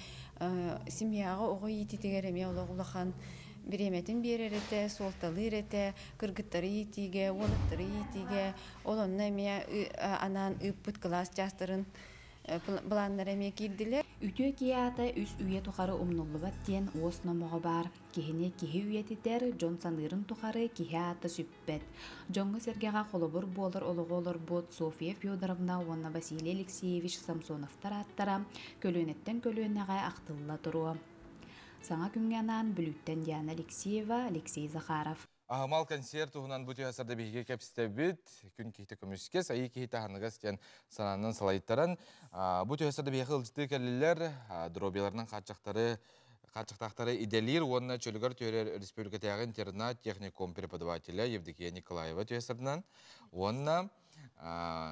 семьяҕа оҕо иитиитигэр эмиэ олох улахан бириэмэтин биэрэр этэ, суолталыыр этэ, кыргыттары иитиигэ, уолаттары иитиигэ, ол онно эмиэ анаан ыыппыт кылаас чаастарын былааннара эмиэ киирдилэр. Үтүө киһи аата үс үйэ тухары умнуллубат диэн уос номоҕо баар. Киһини киһи үйэтитэр, дьон саныырын тухары киһи аата сүппэт. Дьоҥҥо-сэргэҕэ холобур буолар олоҕу олорбут Софья Федоровна уонна Василий Алексеевич Самсоновтар ааттара көлүөнэттэн көлүөнэҕэ ахтылла туруо. Саҥа күҥҥэ анаан Бүлүүттэн Диана Алексеева, Алексей Захаров. Аһымал концерт туһунан бу түһэ биһиги кэпсэтэбит. Күн киһитэ көмүскэс, айыы киһитэ аһыныгас диэн санаанан салайтаран, бу түһэ биһиги ылдьытыы кэллилэр, дробияларынан хааччахтары хааччахтаахтары идэлиир уонна чөлүгэр түһэрэр республикатааҕы интернат техникум преподавателя Евдокия Николаева түһэсэринэн уонна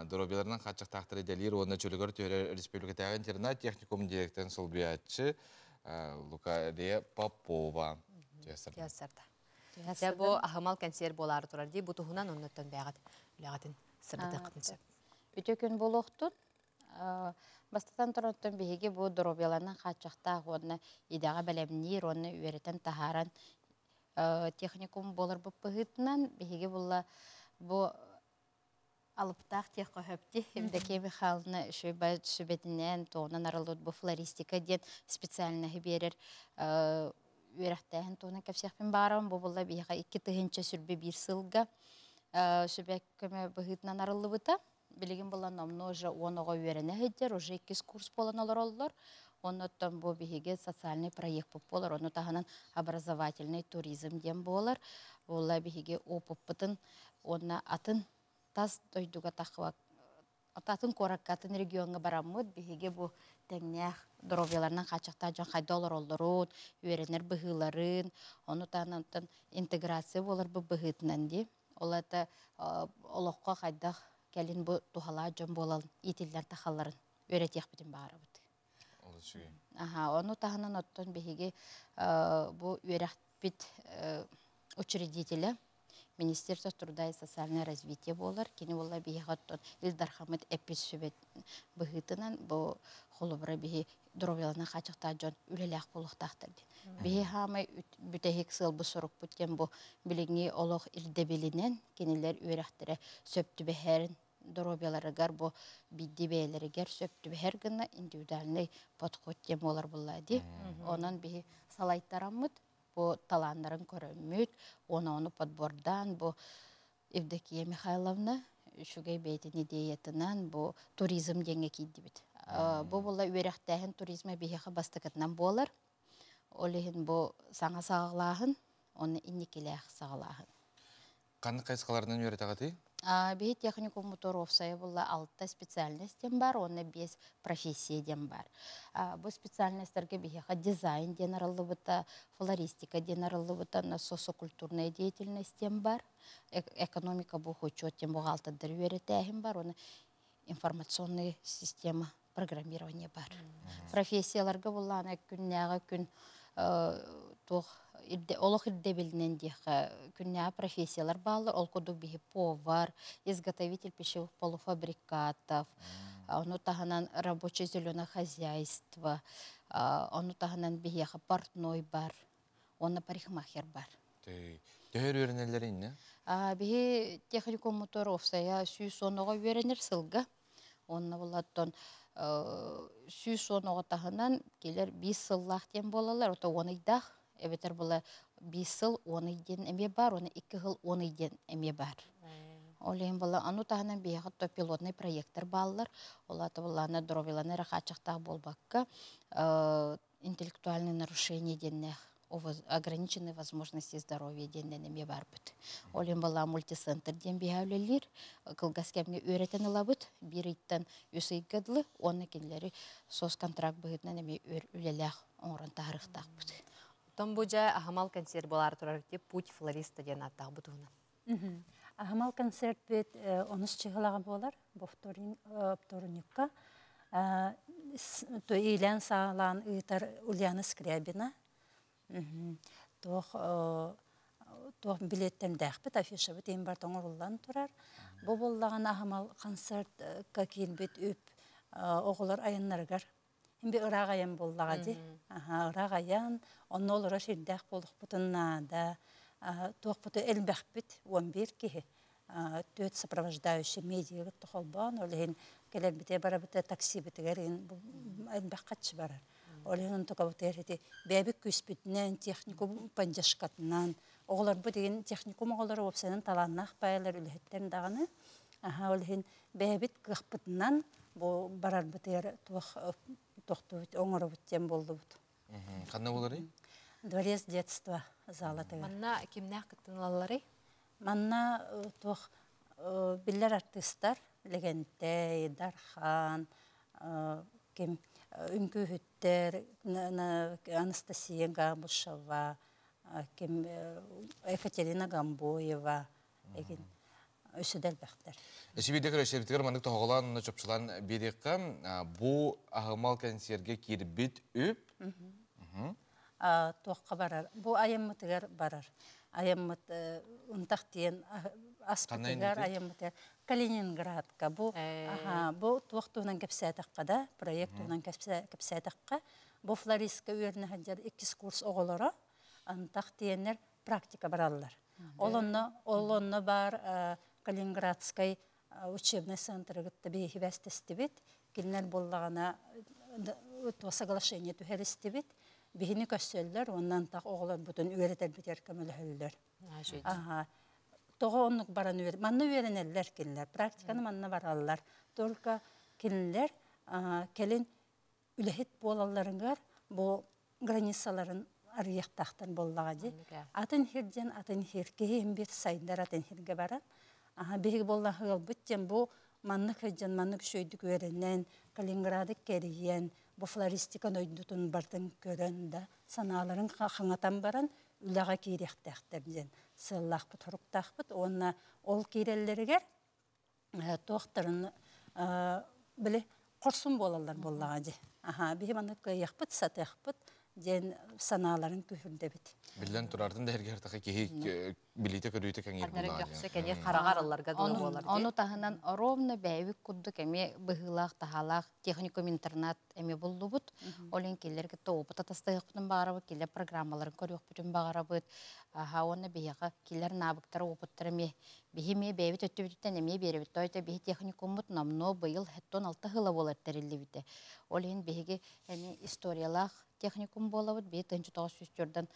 доруобуйаларынан хааччахтаахтары идэлиир уонна чөлүгэр түһэрэр республикатааҕы интернат техникум директорын солбуйааччы Лукария Попова түһэсэрдэ. Дьэ бу аһымал кэнсиэр буолаары турар дии, бу туһунан оннуттан бэйэҕит үлэҕитин сырдатыаххытын сөп. Үтүө күн буолуохтун. Бастатан туран биһиги бу доруобуйаларынан хааччахтаах уонна идэҕэ бэлэмниир уонна үөрэтэн таһааран техникум буоларбыт быһыытынан биһиги булла бу алыптаах техкөһөпти Евдокия Михайловна сүбэтинэн туонан арыллыбыт бу флористика диэн специальноһы биэрэр үөрэхтээһин туһунан кэпсиэхпин баарабын. Бу булла биһиэхэ 2021 сылга сүбэ көмө быһыытынан арыллыбыта. Билигин булан номнуо уже 10 оҕо үөрэнэ сылдьар, уже иккис курс буолан олороллор. Оннуттан бу биһиги социальный проект буолар, ону таһынан образовательный туризм диэн буолар. Буолла биһиги опыппытын уонна атын тас дойдуга тахва атын куоракка, атын региоҥҥа бараммыт биһиги бу тэҥнээх доруобуйаларынан хааччахтаах дьон хайда олороллорун, үөрэнэр быһыыларын, ону таһынан интеграция буолар бу быһыытынан дии. Ол это олоххо хайдах кэлин бу туһалаах дьон буолан иитиллэн тахалларын үөрэтиэхпитин баарабыт. Аха, ону таһынан оттон биһиги бу үөрэхпит учредителя Министерство труда и социальное развитие буолар. Кини буолла биһиэхэ оттон Ил Дархаммыт эппит сүбэт быһыытынан бу холобура биһи доруобуйаларынан хааччахтаах дьон үлэлээх буолуохтаахтар диэн. Биһи хаамай бүтэһик сыалбыт сорукпут диэн бу билиҥҥи олох ирдэбилинэн кинилэр үөрэхтэрэ сөп түбэһэрин доруобуйаларыгар бу биирдии бэйэлэригэр сөп түбэһэр гына индивидуальный подход диэн буолар буолла дии. Онон биһи салайтараммыт бу талааннарын көрөммүт, уонна ону подбордаан бу Евдокия Михайловна үчүгэй бэйэтин идеятынан бу туризм диэҥҥэ киирдибит. Бу буолла үөрэхтээһин туризма биһиэхэ бастакытынан буолар. Ол иһин бу саҥа саҕалааһын, уонна инникилээх саҕалааһын. Ханнык хайысхаларынан үөрэтэҕитий? Биһи техникум моторовсайа буолла алта специальность диэн бар, уонна биэс профессия диэн бар. Бу специальностарга биһиэхэ дизайн диэн арыллыбыта, флористика диэн арыллыбыта, социокультурная деятельность диэн бар, экономика бухучет диэн бухгалтердар үөрэтээһин бар, уонна информационная система программирование бар. Профессияларга буллаана күннээҕи күн туох олох ирдэбилинэн диэхэ күннээҕи профессиялар бааллар. Ол курдук биһи повар, изготовитель пищевых полуфабрикатов, ону таһынан рабочее зеленое хозяйство, ону таһынан биһиэхэ портной бар, уонна парикмахер бар. Төһөр үөрэнэллэр инне? Биһи техникум мотор офсая 110 оҕо үөрэнэр сылга. Онно булаттан 110 оҕо таһынан келер 5 сыллаах диэн буолаллар, ото 10 ыйдаах, эбэтэр була 5 сыл 10 ый диэн эмиэ бар, оны 2 сыл 10 ый диэн эмиэ бар. Ол иһин була ану таһынан биһиэхэ то пилотный проекттар бааллар. Ол аата буллаана здоровьеланы эрэ хааччахтаах буолбакка, интеллектуальное нарушение диэннээх ограниченные возможности здоровья диэннэн эмиэ барбыт. Ол иһин була мультицентр диэн биһа үлэлиир. Кылгас кэмҥэ үөрэтэн ылабыт. Биир ыйтан үс ыйга дылы уонна кинилэри соцконтракт быһыытынан эмиэ үлэлээх оҥорон таһарыахтаахпыт. Оттон бу дьэ аһымал концерт буолаары турар «Путь флориста» диэн ааттаах бу туһунан. Аһымал концерт бит онус чыһылаҕа буолар, бу вторникка. Иилээн саалаан ыытар Ульяна Скрябина. Туох туох билеттэрдээхпит, афишабыт иин бар тоҥоруллан турар. Бу буоллаҕына аһымал концертка киирбит үп оҕолор айаннарыгар би ыраах айан буоллаҕа дии. Ыраах айан, онно олорор сирдээх буолуохпутун наада. Туохпуту элбэхпит, 11 киһи. Түөрт сопровождающий медиабыт холбоон, ол иһин кэлэрбитэ барабыта таксибытыгар элбэх хаччы барар. Ол иһин онтукабытыгар ити бэйэбит күүспүтүнэн, техникум поддержкатынан, оҕолорбут деген техникум оҕолоро уопсайынан талааннаах баайалар үлэһиттэр даҕаны. Аха, ол иһин бэйэбит кыахпытынан бу барарбытыгар туох тохтубут, оҥоробут диэн буоллубут. Ханна буоларый? Дворец детства залатыгар. Манна кимнээх кыттыналларый? Манна туох биллэр артыыстар Лэгэнтэй, Дархан, ким үҥкүүһүттэр Анастасия Габышева, ким Екатерина Гамбоева, эгин өссө да элбэхтэр. Эсибиде көрөсөбүтүгэр маннык тоһоҕолоон чопчулаан биэриэххэ бу аһымал кэнсиэргэ киирбит үп туохха барар? Бу айаммытыгар барар. Айаммыт ынтах диэн аспытыгар айаммытыгар Калининградка бу бу туох туһунан кэпсээтэххэ да, проект туһунан кэпсээтэххэ, бу флористка үөрэнэ сылдьар иккис курс оҕолоро антах диэннэр практика бараллар. Ол онно ол онно бар Калининградскай учебный центры кытта биһиги бэстэстибит. Кинилэр буоллаҕына соглашение түһэристибит. Биһини көссөллөр, оннан антах оҕолорбутун үөрэтэрбитигэр көмөлөһөллөр. Аха. Тоҕо оннук баран үөр манна үөрэнэллэр кинилэр. Практиканы манна бараллар. Только кинилэр кэлин үлэһит буолалларыгар бу границаларын арыйыахтаахтар буоллаҕа дии. Атын хирден атын хир киһи бир сайдар атын хирге баран. Аха биһиги буолла ыалбыт диэн бу маннык хыдьан маннык үчүгэйдик үөрэнэн Калининграды кэрийэн бу флористика дойдутун бартын көрөн да санааларын хаҥатан баран үлэҕэ киириэхтээхтэр диэн сыаллаахпыт хоруктаахпыт уонна ол киирэллэригэр туохтарын били хорсун буолаллар буоллаҕа дии. Аха биһи маннык кыайыахпыт сатыахпыт диэн санааларын күһүрдэбит. Биллэн турардын да эргэртэхэ киһи билиитэ көрүүтэ кэҥиир буоллаҕа дии. Кэҥиир хараҕар алларга дылы буолар дии. Ону таһынан ровно бэйэбит курдук эмиэ быһыылаах таһаалаах техникум интернат эмиэ буллубут. Ол иһин кинилэр кытта опыт атастаһыахпытын баҕарабыт, кинилэр программаларын көрүөхпүтүн баҕарабыт. Аха уонна биһиэхэ кинилэр навыктара, опыттара эмиэ биһи эмиэ бэйэбит өттүбүтүттэн эмиэ биэрэбит. Тоойто биһи техникуммут номнуо быйыл 76 сыла буолар тэриллибитэ. Ол иһин биһиги эмиэ историялаах техникум буолабыт. Биһи 1904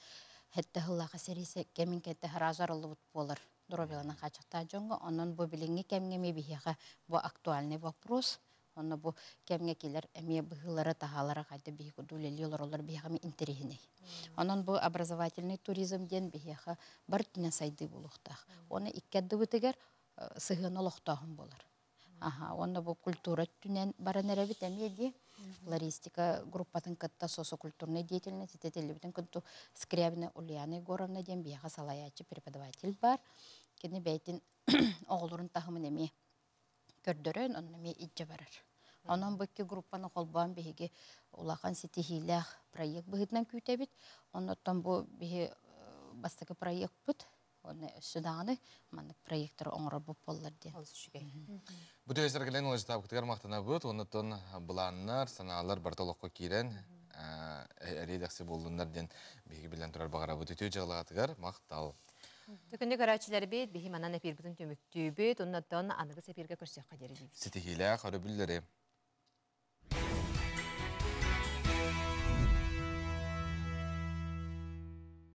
хэтте сыллааха сэрии кэмин кэнтэ сразу арыллыбыт буолар здоровьяланан хааччахтаах дьоҥҥо. Онон бу билиҥҥи кэмҥэ эмиэ биһиэхэ бу актуальный вопрос. Онно бу кэмҥэ килэр эмиэ быһыылара таһаалара хайда биһи курдук үлэлии олороллор биһиэхэ эмиэ интэриэһинэй. Онон бу образовательный туризм диэн биһиэхэ бар өттүнэн сайдыы буолуохтаах. Уонна икки ардыбытыгар сыһыан олохтооһун буолар. Аха, уонна бу культура өттүнэн баран эрэбит эмиэ дии. Флористика группатын кытта социокультурнай деятельность итэтиллибитин курдук Скрябина Ульяна Егоровна диэн биһиэхэ салайааччы преподаватель бар. Кини бэйтин оҕолорун таһымын эмиэ көрдөрөн, онно эмиэ илдьэ барар. Онон бу икки группаны холбоон биһиги улахан ситиһиилээх проект быһыытынан күүтэбит. Оннуттан бу биһи бастакы проекпыт. Онно өссө даҕаны маннык проекттары оҥорорбут буоллар диэн. Олус үчүгэй. Бу төһөсөр ылыжтаабытыгар махтанабыт, оннуттан былааннар, санаалар барыта олоххо киирэн эриэдэхси буоллуннар диэн биһиги билэн турар баҕарабыт үтүө дьыалаатыгар махтал. Түкүннү көрөөччүлэрбит биһи манан эпиирбитин түмүктүүбүт, оннуттан аныгы эпииргэ көрсүөххэ диэри. Ситиһиилээх өрөбүллэри.